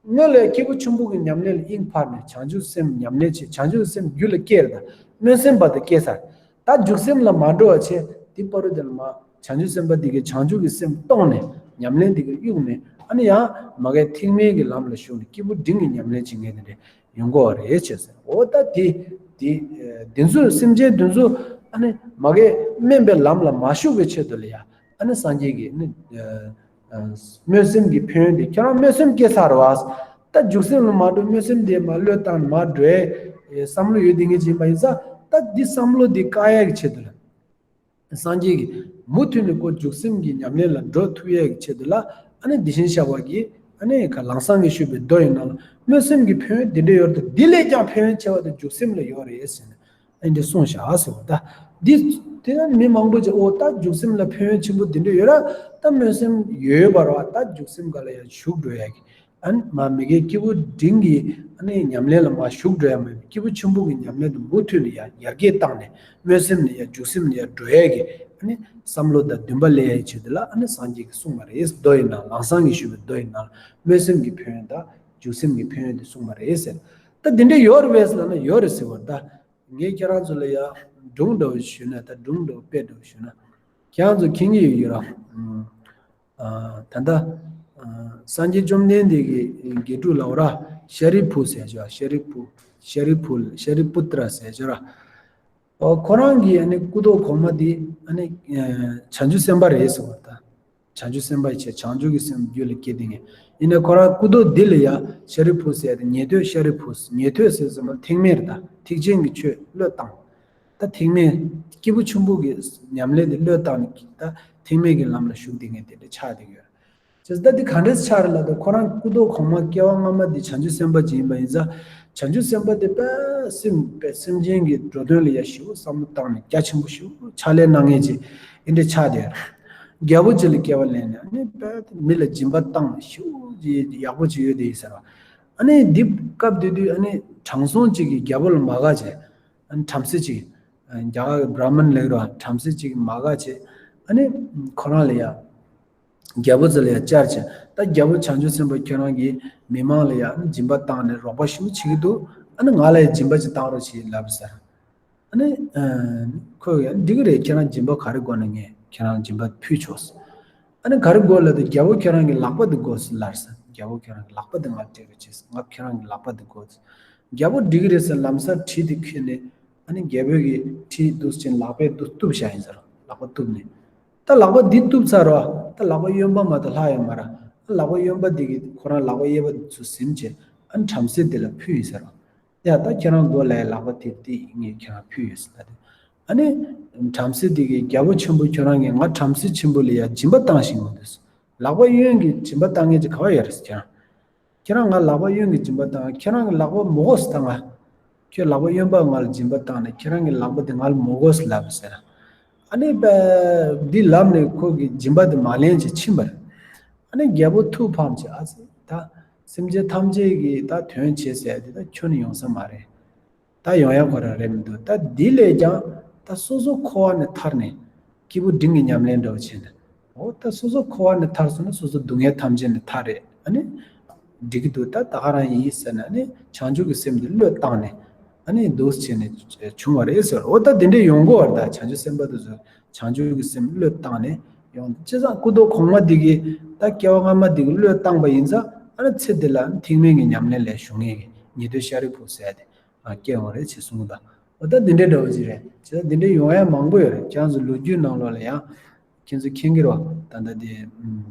སྔོན་ལ་སྐྱེས་བུ་ཆེན་པོ་གི་ཉམས་ལེན་ལ་དབྱིངས་ཕར་ནས་བྱང་ཆུབ་སེམས་ཉམས་ལེན་བྱེད། བྱང་ཆུབ་སེམས་རྒྱུད་ལ་སྐྱེས་རེད། ད་སྨོན་སེམས་པ་དེ་སྐྱེས་ཚར། ད་འཇུག་སེམས་ལ་མ་འགྲོ་བ་བྱས། དེ་བར་དུ་དེ་ལ་མར་བྱང་ཆུབ་སེམས་དཔའ་དེ་གིས་བྱང་ཆུབ་ཀྱི་སེམས་གཏོང་ནས། ཉམས་ལེན་དེ་གིས་གཡུགས་ནས། ཨ་ནི་ཡང་མ་གིའི་ཐེག་དམན་གྱི་ལམ་ལ་ཞུགས་ནས་སྐྱེས་བུ་འབྲིང་གི་ཉམས་ལེན་བྱེད་མཁན་དེ་འདྲ་ཡོང་གི་ཡོད་རེད་ཅེས་ཟེར། འོ་ད་དེ་དེ་དེ་ཚོ་སེམས་ཅན་དེ་ཚོ་ཨ་ནི་མ་གི་དམན་པའི་ལམ་ལ་མ་ཞུགས་པའི་ཆེད་དུ་ལ་ཡ། ཨ་ནི་སངས་རྒྱས་ཀྱིས་ནི། སྨོན་སེམས་ཀྱི་ཕན་ཡོན་དེ། ཁྱེད་རང་སྨོན་སེམས་སྐྱེས་ཚར་བ། ད་འཇུག་སེམས་ལ་མ་འགྲོ། སྨོན་སེམས་དེ་མར་བློས་བཏང་མར་འགྲོ་ཡའི་བསམ་བློ་ཡོད་དེ་ངེས་ཅན་པ་ཡིན་ཙང་། ད་འདི་བསམ་བློ་འདི་བཀག་ཡ་གི་ཆེད་དུ་ལ། སངས་རྒྱས་ཀྱིས་མུ་མཐུད་ནས་ཁོ་འཇུག་སེམས་ཀྱི་ཉམས་ལེན་ལ་འགྲོ་ཐུབ་ཡ་གི་ཆེད་དུ་ལ། ཨ་ནི་དེ་བཞིན་གཤེགས་པ་གིས་ཨ་ནི་ག་ལམ་སང་གིས་ཞུས་པའི་མདོ་ཡི་ནང་ལ། སྨོན་སེམས་ཀྱི་ཕན་ཡོན་འདི་འདྲ་ཡོད་དེ། འདི་ལས་ཀྱང་ཕན་ཡོན་ཆེ་བ་དེ་འཇུག་སེམས་ལ་ཡོད་རེད་ཟེར་ནས། ཨ་འདི་གསུངས་བཞག་ཟེར་བ། ད་འདི་དེ་ཡང་མི་མང་པོ་ཅིག་འོ་ད་འཇུག་སེམས་ལ་ཕན་ཡོན་ཆེན་པོ་འདི་འདྲ་ཡོད་ར། ད་སྨོན་སེམས་ཡོད་པ་ར། ད་འཇུག་སེམས་ག་ལ་ཡང་ཞུགས་འགྲོ་ཡ་གི། ཨ་ནི་མ་མི་གའི་སྐྱེས་བུ་འབྲིང་གི་ཨ་ནི་ཉམས་ལེན་ལ་མ་ཞུགས་འགྲོ་ཡ་མ་ཡིན། སྐྱེས་བུ་ཆེན་པོ་གི་ཉམས་ལེན་དུ་མུ་མཐུད་ནས་ཡ་ཡར་རྒྱས་བཏང་ནས། སྨོན་སེམས་ལ་ཡ་འཇུག་སེམས་ལ་ཡ་འགྲོ་ཡ་གི་ཨ་ནི་བསམ་བློ་དང་འདུན་པ་སླེབས་ཡ་གི་ཆེད་དུ་ལ། ཨ་ནི་སངས་རྒྱས་ཀྱིས་གསུངས་པ་རེད། མདོ་ཡི་ནང་། ལམ་སང་གིས་ཞུས་པའི་མདོ་ཡི་ནང་སྨོན་སེམས་ཀྱི་ཕན་ཡོན་དང་འཇུག་སེམས་ཀྱི་ཕན་ཡོན་དེ་གསུངས་པ་རེད་ཟེར། ད་འདི་འདྲ་ཡོད་རེད་པས་ལབ་ན་ཡོད་རེད་ཟེར་བ། ད་ངས་ཁྱེད་རང་ཚོ་ལ་ཡ་སྒྲུང་འདྲ་བོ་ཞུས་ན། ད་སྒྲུང་འདྲ་བོ་དཔེ་འདྲ་བོ་ཞུས་ན། ཁྱེད་རང་ཚོ་མཁྱེན་གྱི་ཡོད་ཀྱི་ར། ཨ། ད་ལྟ་ཨ་སངས་རྒྱས་བཅོམ་ལྡན་འདས་ཀྱི་དགེ་ཕྲུག་ལབ་ར། ཤཱ་རིའི་བུ་ཟེར་ཅིག་ཤཱ་རིའི་བུ། ཤཱ་རིའི་བུ། ཤཱ་རི་པུ་ཏྲ་ཟེར་ཅིག་ར། ཨོ། ཁོ་རང་གི་ཨ་ནི་སྐུ་མདོག་གོང་མ་དེ་ཨ་ནི་ཨ་བྱང་ཆུབ་སེམས་དཔའ་རེད་ཟེར་བ་དང་། བྱང་ཆུབ་སེམས་དཔའ་ཡི་ཆེད་བྱང་ཆུབ་ཀྱི་སེམས་རྒྱུད་ལ་སྐྱེས་ཏེ་ངས། ཡིན་ནའི་ཁོ་རང་སྐུ་མདོག་འདི་ལ་ཡ་ཤཱ་རིའི་བུ་ཟེར་ཏེ། ཉན་ཐོས་ཤཱ་རིའི་བུ། ཉན་ཐོས་ཟེར་ཙམ་པ་ཐེག་དམན་རེད་ད། ཐེག་ཆེན་གྱི་ཆོས་བློས་བཏང་། ད་ཐེག་དམན་སྐྱེས་བུ་ཆེན་པོ་གི་ཉམས་ལེན་དེ་བློས་བཏང་ནས་ད་ཐེག་དམན་གྱི་ལམ་ལ་ཞུགས་ཏེ་ངས་དེ་འདྲ་ཆགས་བསྡད་ཡོད། ཅེས་ད་འདི་ག་འདྲས་ཆགས་རེད་ལབ་དུས། ཁོ་རང་སྐུ་མདོག་གོང་མ་སྐྱེ་བ་སྔ་མ་འདི་བྱང་ཆུབ་སེམས་དཔའ་ཅིག་ཡིན་པ་ཡིན་ཙང་། བྱང་ཆུབ་སེམས་དཔའ་དེ་དཔེ་སེམས་དཔེ་སེམས་ཅན་གྱི་འགྲོ་དོན་ལ་ཡ་ཞེ་པོ་བསམ་བློ་བཏང་ནས་རྒྱ་ཆེན་པོ་ཞེ་པོ་ཕྱག་ལས་གནང་མཁན་ཅིག་ཨེ་འདྲས་ཆགས་བསྡད་ཡོད་རེད། རྒྱལ་པོ་ཅིག་ལ་སྐྱེ་བ་ལེན་ནས་ཨ་ནི་དཔེ་མི་ལ་སྦྱིན་པ་བཏང་ནས་ཞེ་པོ་ཅིག་ཡག་པོ་ཅིག་ཡོད་དེ་ཡིན་ཟེར་བ། ཨ་ནི་འདི་སྐབས་དེ་དུས་ཨ་ནི་དྲང་སྲོང་ཅིག་གིས་རྒྱལ་པོ་ལ་མ་དགའ་བྱས། ཨ་ནི་བྲམ་ཟེ་ཅིག་རྒྱ་གར་གྱི་བྷྲ་མན་ལབ་ར། བྲམ་ཟེ་ཅིག་གིས་མ་དགའ་བྱས། ཨ་ནི་ཁོ་རང་ལ་ཡ། རྒྱལ་པོ་ཚོ་ལ་ཡ་བཅར་བྱས། ད་རྒྱལ་པོ་བྱང་ཆུབ་སེམས་དཔའ་ཁྱོད་རང་གིས་མི་མང་ལ་ཡ་ཨ་ནི་སྦྱིན་པ་བཏང་ནས་རོགས་པ་ཞེ་པོ་བྱེད་ཀྱི་འདུག་ཨ་ནི་ང་ལ་ཡ་སྦྱིན་པ་ཅིག་བཏང་རོགས་བྱེད་ལབ་ཟེར། ཨ་ནི་ཨ་ཁོས་ཡ་འགྲིག་གི་རེད། ཁྱེད་རང་སྦྱིན་པ་ག་རེ་དགོས་ན་ངས་ཁྱེད་རང་སྦྱིན་པ་ཕུལ་ཆོག་ཟེར། ཨ་ནི་ག་རེ་དགོས་ལབ་དུས། རྒྱལ་པོ་ཁྱེད་རང་གི་ལག་པ་འདི་དགོས་ཟེར་ལབ་ཟེར། རྒྱལ་པོ་ཁྱེད་རང་གི་ལག་པ་འདི་ང་སྤྲད་རོགས་བྱེད་ཟེར། ང་ཁྱེད་རང་གི་ལག་པ་འདི་དགོས་ཟེར། རྒྱལ་པོ་འགྲིག་གི་རེད་ཟེར། ལམ་སང་གྲི་དེ་ཁྱེར་ནས། ཨ་ནི་རྒྱལ་པོ་གི་གྲི་འདུག་སེ་ལག་པས་འདུག་གཏུབ་བཞག་ཡིན་ཟེར། ལག་པ་གཏུབ་ནས། ད་ལག་པ་འདི་གཏུབ་ཚར་བ། ད་ལག་པ་གཡོན་པ་མ་གཏོགས་ལྷག་ཡོད་མ་རེད། ཨ་ལག་པ་གཡོན་པ་འདི་གིས་ཁོ་རང་ལག་པ་གཡས་པ་འདི་ཚུར་ཟིན་བྱས། ཨ་ནི་བྲམ་ཟེ་འདི་ལ་ཕུལ་ཡིན་ཟེར། ཡ་ད་ཁྱེད་རང་མགོ་ལ་ཡ་ལག་པ་དེབ་དེ་ངས་ཁྱེད་རང་ཕུལ་ཡོད་ཟེར་ལབ་དུས། ཨ་ནི་བྲམ་ཟེ་འདི་གིས་རྒྱལ་པོ་ཆེན་པོ་ཁྱོད་རང་གིས་ང་བྲམ་ཟེ་ཆེན་པོ་ལ་ཡ་སྦྱིན་པ་བཏང་བཞིན་ཡོད་འདུག་ལག་པ་གཡོན་གྱིས་སྦྱིན་པ་བཏང་མཁན་ཅིག་ག་པར་ཡོད་རེད་ཟེར། ཁྱེད་རང་། ཁྱེད་རང་ང་ལག་པ་གཡོན་གྱིས་སྦྱིན་པ་བཏང་། ཁྱེད་རང་གི་ལག་པ་མི་དགོས་ཟེར་ད་ང་། ཁྱོད་ལག་པ་གཡོན་པ་ང་ལ་སྦྱིན་པ་བཏང་ནས་ཁྱེད་རང་གི་ལག་པ་དེ་ང་ལ་མི་དགོས་ཟེར་ལབ་ཟེར། ཨ་ནི་པ། འདི་ལབ་ནས་ཁོ་གིས་སྦྱིན་པ་དེ་མ་ལེན་བྱས་ཕྱིན་པ་རེད། ཨ་ནི་རྒྱལ་པོ་ཐུགས་ཕམ་བྱས། ཨ་ཙི། ད་སེམས་ཅན་ཐམས་ཅད་ཀྱི་ད་དོན་བྱེད་ཟེར་དེ་ད་ཁྱོན་ནས་ཡོང་ས་མ་རེད། ད་ཡོང་ཡ་ཁོ་རང་རེད་མི་འདུག་ད་འདི་ལས་ཀྱང་ད་སོ་སོ་འཁོར་བ་ནས་ཐར་ནས། སྐྱེས་བུ་འབྲིང་གི་ཉམས་ལེན་འདྲ་བོ་བྱས་ནས། འོ་ད་སོ་སོ་འཁོར་བ་ནས་ཐར་སོང་ན་སོ་སོ་སྡུག་བསྔལ་ཐམས་ཅད་ནས་ཐར་རེད། ཨ་ནི་འགྲིག་གི་འདུག་ད་ད་ག་རང་ཡིན་ཟེར་ནས། ཨ་ནི་བྱང་ཆུབ་ཀྱི་སེམས་དེ་བློས་བཏང་ནས། ཨ་ནི་འདུག་བྱས་ནས་བྱུང་བ་རེད་ཟེར། འོ་ད་དེ་འདྲས་ཡོང་གི་ཡོད་རེད། ད་བྱང་ཆུབ་སེམས་དཔའ་དེ་ཚོ་བྱང་ཆུབ་ཀྱི་སེམས་བློས་བཏང་ནས་ཡོང་། བྱས་ཙང་སྐུ་མདོག་གོང་མ་འདི་གིས། ད་སྐྱེ་བ་སྔ་མ་འདི་གིས་བློས་བཏང་པ་ཡིན་ཙང་། ཨ་ནི་ཚེ་འདི་ལ་ཐེག་དམན་གྱི་ཉམས་ལེན་ལ་ཞུགས་མཁན་གྱི་ཉན་ཐོས་ཤཱ་རིའི་བུ་ཟེར་དེ་སྐྱེ་ཡོང་རེད་ཅེས་གསུངས་པ། འོ་ད་འདི་འདྲའི་འདྲ་བོ་ཅིག་རེད། བྱས་ཙང་འདི་འདྲའི་ཡོང་ཡ་མང་པོ་ཡོད་རེད། ཁྱེད་རང་ཚོ་ལོ་རྒྱུས་ནང་ལོགས་ལ་ཡང་ཁྱེད་ཚོ་མཁྱེན་གྱི་རེད་བ། ད་ལྟ་དེ་ཨུམ།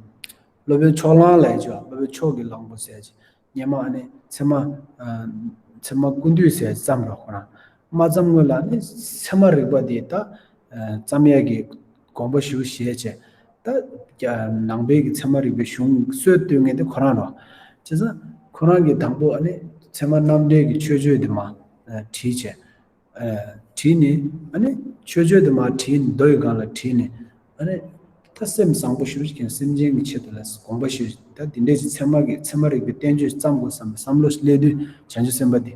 སློབ་དཔོན་ཕྱོགས་གླང་ལབ་ཡ་ཅིག་ཡོད། སློབ་དཔོན་ཕྱོགས་ཀྱི་གླང་པོ་ཟེར་ཡ་ཅིག་སྔོན་མ་ཨ་ནི་ཚད་མ། ཨ། ཚད་མ་ཀུན་བཏུས་ཟེར་ཡ་བརྩམས་རོགས། ཁོ་རང་མ་བརྩམས་སྔོན་ལ་ཨ་ནི་ཚད་མ་རིག་པ་དེ་ད་ཨ་བརྩམ་ཡ་གི་དགོངས་པ་ཞུ་བཞེས་བྱས། ད་ནང་པའི་གི་ཚད་མ་རིག་པའི་གཞུང་སྲོལ་གཏོད་མཁན་དེ་ཁོ་རང་རེད། བྱས་ཙང་ཁོ་རང་གིས་དང་པོ་ཨ་ནི་ཚད་མ་རྣམ་འགྲེལ་གྱི་མཆོད་བརྗོད་དེ་མར་བྲིས་བྱས། ཨ། བྲིས་ནས་ཨ་ནི་མཆོད་བརྗོད་དེ་མར་བྲིས་ནས། མདོ་ཡི་སྒང་ལ་བྲིས་ནས། ཨ་ནི་ད་སེམས་བཟང་པོ་ཞེ་པོ་ཅིག་གིས་སེམས་ཅན་གྱི་ཆེད་དུ་ལ་དགོངས་པ་ཞུས། ད་འདི་འདྲས་ཀྱི་ཚད་མ་གི་ཚད་མ་རིག་པའི་བསྟན་བཅོས་བརྩམ་དགོས་བསམ་པའི་བསམ་བློ་སླེབས་དུས། བྱང་ཆུབ་སེམས་དཔའ་འདི།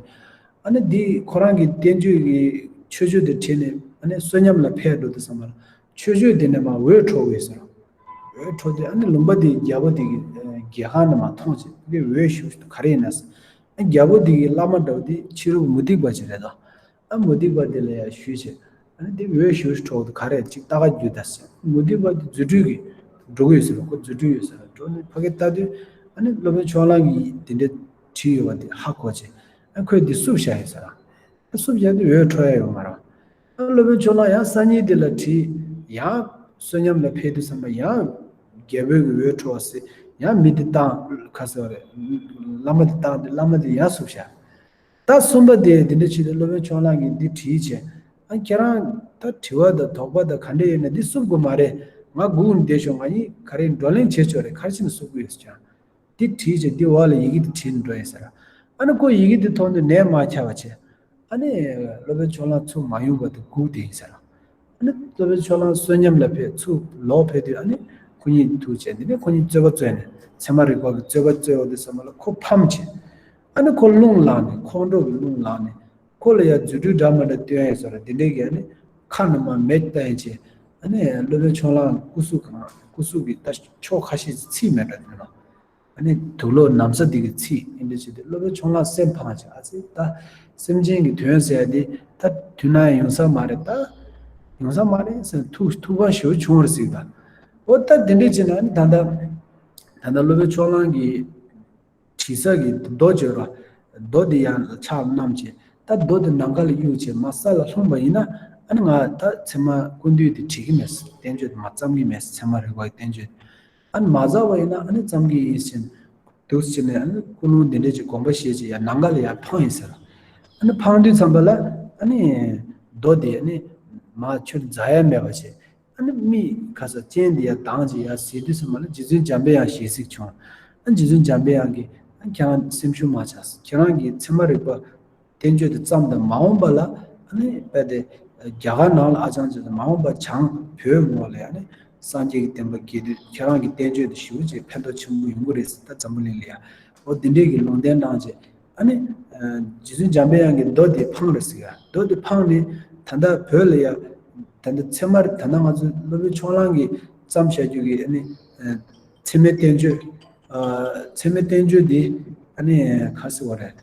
ཨ་ནི་འདི་ཁོ་རང་གི་བསྟན་བཅོས་ཀྱི་མཆོད་བརྗོད་དེ་བྲིས་ནས། ཨ་ནི་བསོད་སྙོམས་ལ་ཕེབས་འགྲོ་དུས་ཙམ་པ་ལ། མཆོད་བརྗོད་དེ་ནས་མར་འོད་འཕྲོ་བས་ཟེར། འོད་འཕྲོ་དུས་ཨ་ནི་ལུང་པ་དེའི་རྒྱལ་པོ་དེ་གི་ཨ་སྒེའུ་ཁུང་ནས་མར་མཐོང་བྱས། དེ་འོད་ཞུ་ག་རེ་ཡིན་ན་ཟེར། ཨ། རྒྱལ་པོ་དེ་གི་བླ་མ་འདྲ་བོ་དེ་ཕྱི་རོལ་པོ་མུ་སྟེགས་པ་ཅིག་རེད་དོ། ཨ། མུ་སྟེགས་པ་དེ་ལ་ཡ་ཞུས་བྱས། ཨ་ནི་དེ་འོད་ཞུ་འཕྲོ་དུས་ག་རེ་ཅིག་ལྟ་ག་རྒྱུ་ད་ཟེར། མུ་སྟེགས་པ་དེ་རྫུ་འཕྲུལ་གྱིས་འགྲོ་གི་ཡོད་ཟེར། ཁོ་རྫུ་འཕྲུལ་ཡོད་ཟེར། འགྲོ་ནས་ཕ་གི་ལྟ་དུས། ཨ་ནི་སློབ་དཔོན་ཕྱོགས་གླང་གིས་དེ་འདྲ་བྲིས་ཡོད་པ་དེ་ཧ་གོ་བྱས། ཨ། ཁོས་འདི་བསུབས་བཞག་ཡོད་ཟེར། ཨ། བསུབས་བཞག་དུས་འོད་འཕྲོ་ཡ་ཡོད་མ་རེད། ཨ། སློབ་དཔོན་ཕྱོགས་གླང་ཡང་སང་ཉིན་དེ་ལ་བྲིས། ཡང་བསོད་སྙོམས་ལ་ཕེབས་དུས་ཙམ་པ་ཡང་རྒྱལ་པོའི་གི་འོད་འཕྲོ་བ་ཟེར། ཡང་མི་དེ་བཏང་། ག་ཟེར་བ་རེད། བླ་མ་དེ་བཏང་དུས་བླ་མ་དེ་ཡང་བསུབས་བཞག་ད་གསུམ་པ་དེ་དེ་འདྲ་བྱས་དུས་སློབ་དཔོན་ཕྱོགས་གླང་གིས་འདི་བྲིས་བྱས། ཨ། ཁྱེད་རང་ད་དྲི་བ་དང་དོགས་པ་དང་ག་འདྲ་ཡོད་ན་འདི་བསུབ་དགོས་མ་རེད། ང་སྒུག་ནས་བསྡད་ཤོག་ང་གཉིས་ག་རེ་བགྲོ་གླེང་བྱེད་ཆོག་རེད། ག་རེ་བྱས་ནས་བསུབ་དགོས་ཡོད་ཟེར། ཀྱང་འདི་བྲིས་བྱས་འདི་འོག་ལ་ཡི་གེ་དེ་བྲིས་ནས་འགྲོ་ཡིན་ཟེར། ཨ་ནི་ཁོ་ཡི་གེ་དེ་མཐོང་དུས་ནད་མ་ཁྱབ་པ་བྱས། ཨ་ནི་སློབ་དཔོན་ཕྱོགས་གླང་ཚུར་མ་ཡོང་བར་དུ་སྒུག་བསྡད་ཡིན་ཟེར། ཨ་ནི་སློབ་དཔོན་ཕྱོགས་གླང་བསོད་སྙོམས་ལ་ཕེབས། ཚུར་ལོག་ཕེབས་དུས་ཨ་ནི་ཁོ་གཉིས་ཐུག་བྱས། འདི་ནས་ཁོ་གཉིས་རྩོད་པ་རྩོད་ནས། ཚད་མ་རིག་པ་གི་རྩོད་པ་རྩོད་ཡོང་དུས་ཙམ་པ་ལ་ཁོ་ཕམ་བྱས། ཨ་ནི་ཁོ་རླུང་ལངས་ནས། ཁོང་ཁྲོ་གི་རླུང་ལངས་ནས། ཁོ་ལ་ཡ་རྫུ་འཕྲུལ་འདྲ་མི་འདྲ་སྟོན་ཡས་བཟོ་འདྲ་དེ་འདྲའི་གི། ཨ་ནི་ཁ་ནས་མར་མེ་བཏོན་བྱས། ཨ་ནི་སློབ་དཔོན་ཕྱོགས་གླང་སྐུ་གཟུགས་གང་། སྐུ་གཟུགས་ཀྱི་ད་ཕྱོགས་ཁ་ཤས་ཚིག་མེད་འདྲ་དེ་ལ། ཨ་ནི་དུག་ལོག་ན་བཟའ་འདི་གི་ཚིག་འདི་འདྲ་བྱས་ཏེ་སློབ་དཔོན་ཕྱོགས་གླང་སེམས་ཕངས་བྱས། ཨ་ཙི། ད་སེམས་ཅན་གྱི་དོན་ཟེར་ཡ་འདི་ད་དུས་ནམ་ཡང་ཡོང་ས་མ་རེད། ད་ ཡོང་ས་མ་རེད་ཟེར་ཐུགས་ཐུགས་ཕམ་ཞེ་པོ་བྱུང་བ་རེད་ཟེར་གི་ད། འོ་ད་དེ་འདྲས་བྱས་ན་ནི་ད་ལྟ་ད་ལྟ་སློབ་དཔོན་ཕྱོགས་གླང་གི་དྲི་ཟ་གི་རྡོ་བརྗོད་ར། རྡོ་དེ་ཡང་ཕྱག་བསྣམས་བྱས། ད་རྡོ་དེ་ནམ་མཁའ་ལ་གཡུགས་བྱས་མར་ས་ལ་ལྷུང་བ་ཡིན་ན། ཨ་ནི་ང་ད་ཚད་མ་ཀུན་བཏུས་དེ་བྲི་གི་མེད། བསྟན་བཅོས་དེ་མར་བརྩམ་གི་མེད། ཚད་མ་རིག་པ་གི་བསྟན་བཅོས་དེ། ཨ་ནི་མ་བརྩམས་པ་ཡིན་ན་ཨ་ནི་བརྩམ་གི་ཡིན་ཟེར་འདུག་ཟེར་ནས། ཨ་ནི་ཀུན་སློང་དེ་འདྲས་ཀྱི་དགོངས་པ་བཞེས་བྱས་ཡར་ནམ་མཁའ་ལ་ཡར་འཕངས་ཡིན་ཟེར། ཨ་ནི་འཕངས་དུས་ཙམ་པ་ལ་ཨ་ནི་རྡོ་དེ་ཨ་ནི་མར་ཁྱོད་འཛག་ཡ་མེད་པ་བྱས། ཨ་ནི་མི་ཁ་ས་སྤྱན་དེ་ཡར་ལྡང་བྱས་ཡར་གཟིགས་དུས་ཙམ་པ་ལ་རྗེ་བཙུན་འཇམ་པའི་དབྱངས་ཞལ་གཟིགས་བྱུང་། ཨ་ནི་རྗེ་བཙུན་འཇམ་པའི་དབྱངས་ཀྱིས། ཨ་ཁྱེད་རང་སེམས་ཤུགས་མ་ཆག་ཁྱེད་རང་གིས་ཚད་མ་རིག་པ་བསྟན་བཅོས་དེ་བརྩམས་དང་མ་འོངས་པ་ལ་ཨ་ནི་རྦད་དེ་རྒྱ་གར་ནང་ལ་ཨ་ཅང་ཅིག་དང་མ་འོངས་པ་བྱང་བོད་ངོས་ལ་ཨ་ནི་སངས་རྒྱས་ཀྱི་བསྟན་པ་རྒྱས་དུས་ཁྱེད་རང་གི་བསྟན་བཅོས་དེ་ཞེ་པོ་ཅིག་ཕན་ཐོགས་ཆེན་པོ་ཡོང་གི་རེད་ཟེར། ད་འཛམ་བུ་གླིང་ལ་ཡ། འོ་དེ་འདྲས་ཀྱི་ལུང་བསྟན་གནང་བྱས། ཨ་ནི་རྗེ་བཙུན་འཇམ་པའི་དབྱངས་ཀྱིས་རྡོ་དེ་འཕངས་རེད་ཟེར་ཡ། རྡོ་དེ་འཕངས་ནས་ད་ལྟ་བོད་ལ་ཡ། ད་ལྟ་ཚད་མ་ད་ལྟ་ང་ཚོ་སློབ་དཔོན་ཕྱོགས་གླང་གིས་བརྩམས་བཞག་རྒྱུ་གི་ཨ་ནི་ཚད་མའི་བསྟན་བཅོས། ཚད་མའི་བསྟན་བཅོས་འདི་ཨ་ནི་ག་ཟེར་བ་རེད།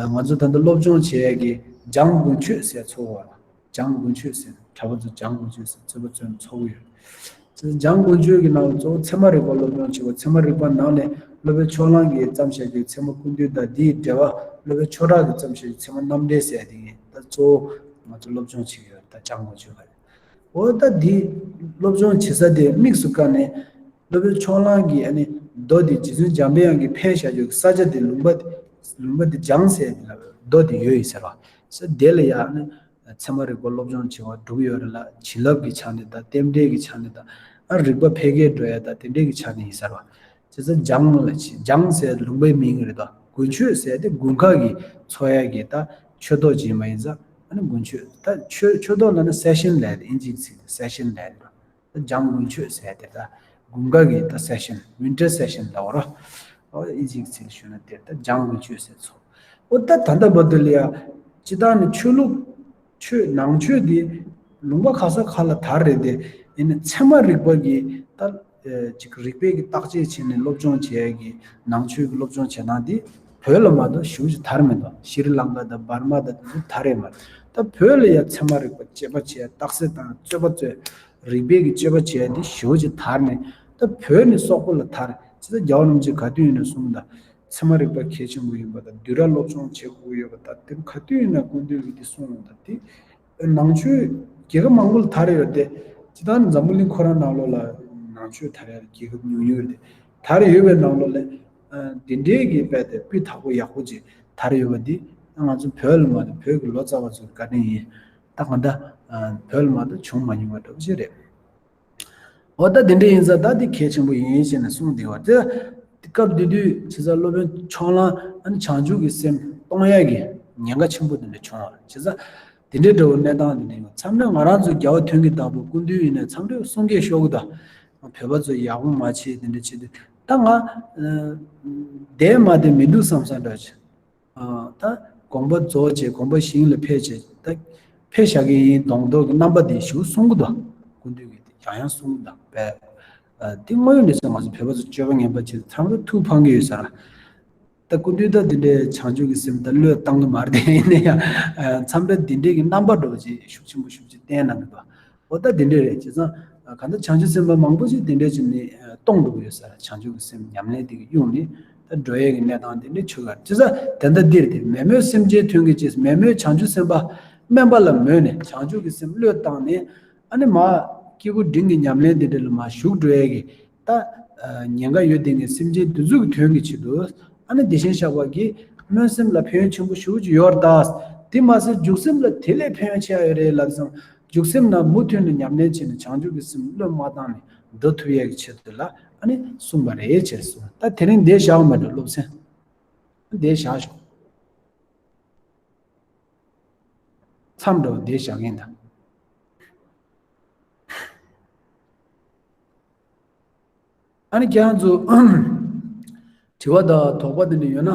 ང་ཚོ་ད་ལྟ་སློབ་སྦྱོང་བྱེད་ཡས་ཀྱི་འཇང་དགུན་ཆོས་ཟེར་ཚོགས་པ། འཇང་དགུན་ཆོས་ཟེར་གྲྭ་པ་ཚོ་འཇང་དགུན་ཆོས་ཟེར་རྩོད་པ་རྩོད་ཚོགས་ཡོད། འཇང་དགུན་ཆོས་ཀྱི་ནང་ལ་གཙོ་བོ་ཚད་མ་རིག་པ་སློབ་སྦྱོང་བྱེད་པ། ཚད་མ་རིག་པ་ནང་ནས་སློབ་དཔོན་ཕྱོགས་གླང་གིས་བརྩམས་བཞག་རྒྱུ་ཚད་མ་ཀུན་བཏུས་དང་དེའི་འགྲེལ་པ། སློབ་དཔོན་ཆོས་གྲགས་ཀྱིས་བརྩམས་བཞག་རྒྱུ་ཚད་མ་རྣམ་འགྲེལ་ཟེར་དེ་ངས་ད་གཙོ་བོ་ང་ཚོ་སློབ་སྦྱོང་བྱེད་ཀྱི་ཡོད། ད་འཇང་དགུན་ཆོས་ག་རེད། འོ་ད་དེ་སློབ་སྦྱོང་བྱེད་ས་དེ་དམིགས་སུ་བཀར་ནས། སློབ་དཔོན་ཕྱོགས་གླང་གིས་ཨ་ནི་རྡོ་དེ་རྗེ་བཙུན་འཇམ་པའི་དབྱངས་ཀྱིས་འཕེན་བཞག་རྒྱུ་གི་ས་ཆ་དེ་ལུང་པ་དེ། ལུང་པ་དེ་འཇང་ཟེར་དེ་ལ་རྡོ་དེ་ཡོད་ཡིན་ཟེར་བ། ས་དེ་ལ་ཡ་ཨ་ནི་ཚད་མ་རིག་པ་སློབ་སྦྱོང་བྱེད་པ་འགྲུབ་ཡོད་རེད་ལ། བྱིན་རླབས་ཀྱི་ཆ་ནས་དང་རྟེན་འབྲེལ་གྱི་ཆ་ནས་དང་། ཨ་རིག་པ་འཕེལ་རྒྱས་འགྲོ་ཡ་དང་དེ་འདྲའི་གི་ཆ་ནས་ཡིན་ཟེར་བ། བྱས་ཙང་འཇང་ལ་ཕྱིན། འཇང་ཟེར་ལུང་པའི་མིང་རེད་དོ། དགུན་ཆོས་ཟེར་དེ་དགུན་ཁ་གི་འཚོ་ཡ་གི་ད་ཆོས་ཐོག་ཅིག་ཡིན་པ་ཡིན་ཙང་། ཨ་ནི་དགུན་ཆོས། ད་ཆོས་ཆོས་ཐོག་ལ་ནི་སེ་ཤན་ལབ་ཡ་དེ། ཨིན་ཇིའི་ཚིག་དེ་སེ་ཤན་ལབ་ཡ་དེ། འཇང་དགུན་ཆོས་ཟེར་དེ་ད་དགུན་ཁ་གི་ད་སེ་ཤན། ཝིན་ཊར་སེ་ཤན་ལབ་པ་རེད། ཨོ་ཨིན་ཇིའི་ཚིག་ཞུས་ན་དེ་ད་འཇང་དགུན་ཆོས་ཟེར་ཚོགས། ཨོ་ད་ད་ལྟ་བར་དུ་ལ་ཡ་སྤྱིར་བཏང་ནི་ཆོས་ལུགས། ཆོས་ནང་ཆོས་དེ་ལུང་པ་ག་ས་ག་ལ་དར་རེད་དེ། ཡིན་ནའི་ཚད་མ་རིག་པ་གི་ད་ཅིག་རིག་པའི་གི་བརྟག་དཔྱད་བྱས་ནས་སློབ་སྦྱོང་བྱེད་ཡ་གི་ནང་ཆོས་ཀྱི་སློབ་སྦྱོང་བྱེད་སྟངས་དེ་བོད་ལ་མ་གཏོགས་ཞེ་པོ་ཅིག་དར་མི་འདུག་ཤྲི་ལང་ཀ་དང་འབར་མ་དང་དེ་ཚོ་དར་རེད་མ་རེད། ད་བོད་ལ་ཡ་ཚད་མ་རིག་པ་དཔྱད་པ་བྱེད་ཡ། རྟགས་གསལ་དང་རྩོད་པ་རྩོད། རིག་པའི་གི་དཔྱད་པ་བྱས་ཏེ་ཞེ་པོ་ཅིག་དར་ནས། ད་བོད་ནི་སོག་པོ་ལ་དར། ཅི་ད་རྒྱལ་བ་རིན་པོ་ཆེ་ག་དུས་ཡིན་ན་གསུངས་ད། ཚད་མ་རིག་པ་གལ་ཆེན་པོ་ཡིན་པ་དང་། བསྡུས་གྲྭ་སློབ་སྦྱོང་བྱེད་དགོས་ཀྱི་ཡོད་པ་དང་། དེ་ག་དུས་ཡིན་ན་སྐུ་མདུན་གྱིས་དེ་གསུངས་ཡོད་ད། དེ་ནང་ཆོས་རྒྱལ་ཁབ་མང་པོ་ལ་དར་ཡོད་དེ། ཅི་ད་འཛམ་བུ་གླིང་ཁོ་རང་ནང་ལོགས་ལ་ནང་ཆོས་དར་ཡ་རྒྱལ་ཁབ་ཉུང་ཉུང་རེད་དེ། དར་ཡོད་པའི་ནང་ལོགས་ལ་འདི་འདྲའི་གི་རྦད་དེ་སྤུས་དག་པོ་ཡག་པོ་ཅིག་དར་ཡོད་པ་འདི་ང་ཚོ་བོད་ལ་མ་གཏོགས། བོད་ཀྱི་ལོ་ཙཱ་བ་ཚོའི་བཀའ་དྲིན་ཡིན། ད་གང་ལྟར་བོད་ལ་མ་གཏོགས་བྱུང་མ་མྱོང་བ་འདྲ་པོ་ཞིག་རེད། འོ་ད་དེ་འདྲ་ཡིན་ཙང་ད་འདི་གལ་ཆེན་པོ་ཡིན་ཞེས་ནས་གསུངས་བསྡད་པ་དེ། སྐབས་དེ་དུས་བྱས་ཙང་སློབ་དཔོན་ཕྱོགས་གླང་ཨ་ནི་བྱང་ཆུབ་ཀྱི་སེམས་གཏོང་ཡས་ཀྱི་ཉེན་ཁ་ཆེན་པོ་དེ་འདྲ་བྱུང་བ་རེད། བྱས་ཙང་དེ་འདྲའི་འདྲ་བོ་གནས་སྟངས་དེ་འདྲ་ཡོང་། མཚམས་རེ་ང་རང་ཚོ་རྒྱལ་བ་དོན་གྱི་བདག་པོ་སྐུ་མདུན་ཡིན་ནའི་མཚམས་རེ་གསུང་སྐད་ཤོར་གི་འདུག་བོད་པ་ཚོ་ཡག་པོ་མ་བྱེད་དེ་འདྲ་བྱེད་དུས། ད་ང་བསྡད་མ་བསྡད་མི་འདུག་བསམ་བསམ་འདྲ་བྱས། ད་དགོངས་པ་རྫོགས་བྱས། དགོངས་པ་ཞིང་ལ་ཕེབས་བྱས། ད་ཕེབས་བཞག་གི་ཡིན་མདོག་མདོག་གི་རྣམ་པ་དེ་ཞུ་གསུང་གི་འདུག་སྐུ་མདུན་གྱིས་ཡང་ཡང་གསུང་གི་འདུག་པས། འདི་དངོས་ཡོད་གནས་ཚུལ། ང་ཚོ་བོད་པ་ཚོ་སྤྱོད་པ་ངན་པ་བྱས་ཚང་མ་ཐུགས་ཕམ་གྱི་ཡོད་ས་རེད། ད་སྐུ་མདུན་ད་འདི་འདྲའི་བྱང་ཆུབ་ཀྱི་སེམས་ད་བློས་བཏང་གི་མ་རེད་དེ། ཡིན་ན་ཡང་མཚམས་རེ་འདི་འདྲའི་གི་རྣམ་པ་འདྲ་བོ་ཅིག་ཤུགས་ཆེན་པོ་ཤུགས་ཆེ་བསྟན་གནང་གི་འདུག་འོ་ད་དེ་འདྲ་རེད། བྱས་ཙང་གང་ལྟར་བྱང་ཆུབ་སེམས་དཔའ་མང་པོ་ཞིག་དེ་འདྲ་བྱས་ནས་གཏོང་འགྲོ་གི་ཡོད་ས་རེད། བྱང་ཆུབ་ཀྱི་སེམས་ཉམས་ལེན་དེ་གི་དབྱུང་ནས་ད་འགྲོ་ཡས་ཀྱི་གནས་སྟངས་དེ་འདྲ་ཆགས་ཀྱི་ཡོད་རེད། བྱས་ཙང་དེ་འདྲ་འདིར་དེ་མེ་མོས་སེམས་ཅན་དོན་གྱི་ཕྱིར། མེ་མོས་བྱང་ཆུབ་སེམས་དཔའ་དམན་པ་ལ་མོས་ནས་བྱང་ཆུབ་ཀྱི་སེམས་བློས་བཏང་ནས། ཨ་ནི་མ་སྐྱེས་བུ་འབྲིང་གི་ཉམས་ལེན་དེ་འདྲ་ལ་མ་ཞུགས་འགྲོ་ཡས་ཀྱི་ད་ཉེན་ཁ་ཡོད་དེ། ངས་སེམས་ཅན་དེ་ཚོ་གི་དོན་གྱི་ཆེད་དུ། ཨ་ནི་བདེ་ཆེན་ཞགས་པ་གིས་སྨོན་སེམས་ལ་ཕན་ཡོན་ཆེན་པོ་ཞེ་པོ་ཅིག་ཡོད་རེད་ད། དེ་མ་ཟད་འཇུག་སེམས་ལ་དེ་ལས་ཕན་ཡོན་ཆེ་བ་ཡོད་རེད་ལབ་སོང་། འཇུག་སེམས་ལ་མུ་མཐུད་ནས་ཉམས་ལེན་བྱས་ནས་བྱང་ཆུབ་ཀྱི་སེམས་བློས་མ་བཏང་ནས་འགྲོ་ཐུབ་ཡས་ཀྱི་ཆེད་དུ་ལ་ཨ་ནི་གསུངས་པ་རེད་ཅེས་གསུངས། ད་དེ་རིང་འདིར་བཞག་མ་འགྲོ། སློབ་ཚན་འདིར་བཞག་ཞོག་མཚམས་འདྲ་བོ་འདིར་བཞག་གིན་ད། ཨ་ནི་ཁྱེད་རང་ཚོ་དྲི་བ་དང་དོགས་པ་དེ་འདྲ་ཡོད་ན།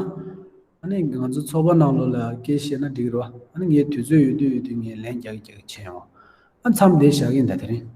ཨ་ནི་ང་ཚོ་ཚོགས་པ་ནང་ལོགས་ལ་སྐད་བཤད་ན་འགྲིག་རེད་བ། ཨ་ནི་ངས་དུས་ཚོད་ཡོད་དུས་ཡོད་དུས་ངས་ལན་རྒྱག་གི་རྒྱག་གི་བྱས་ཡོང་། ཨ་མཚམས་འདིར་བཞག་གིན་ད། དེ་རིང་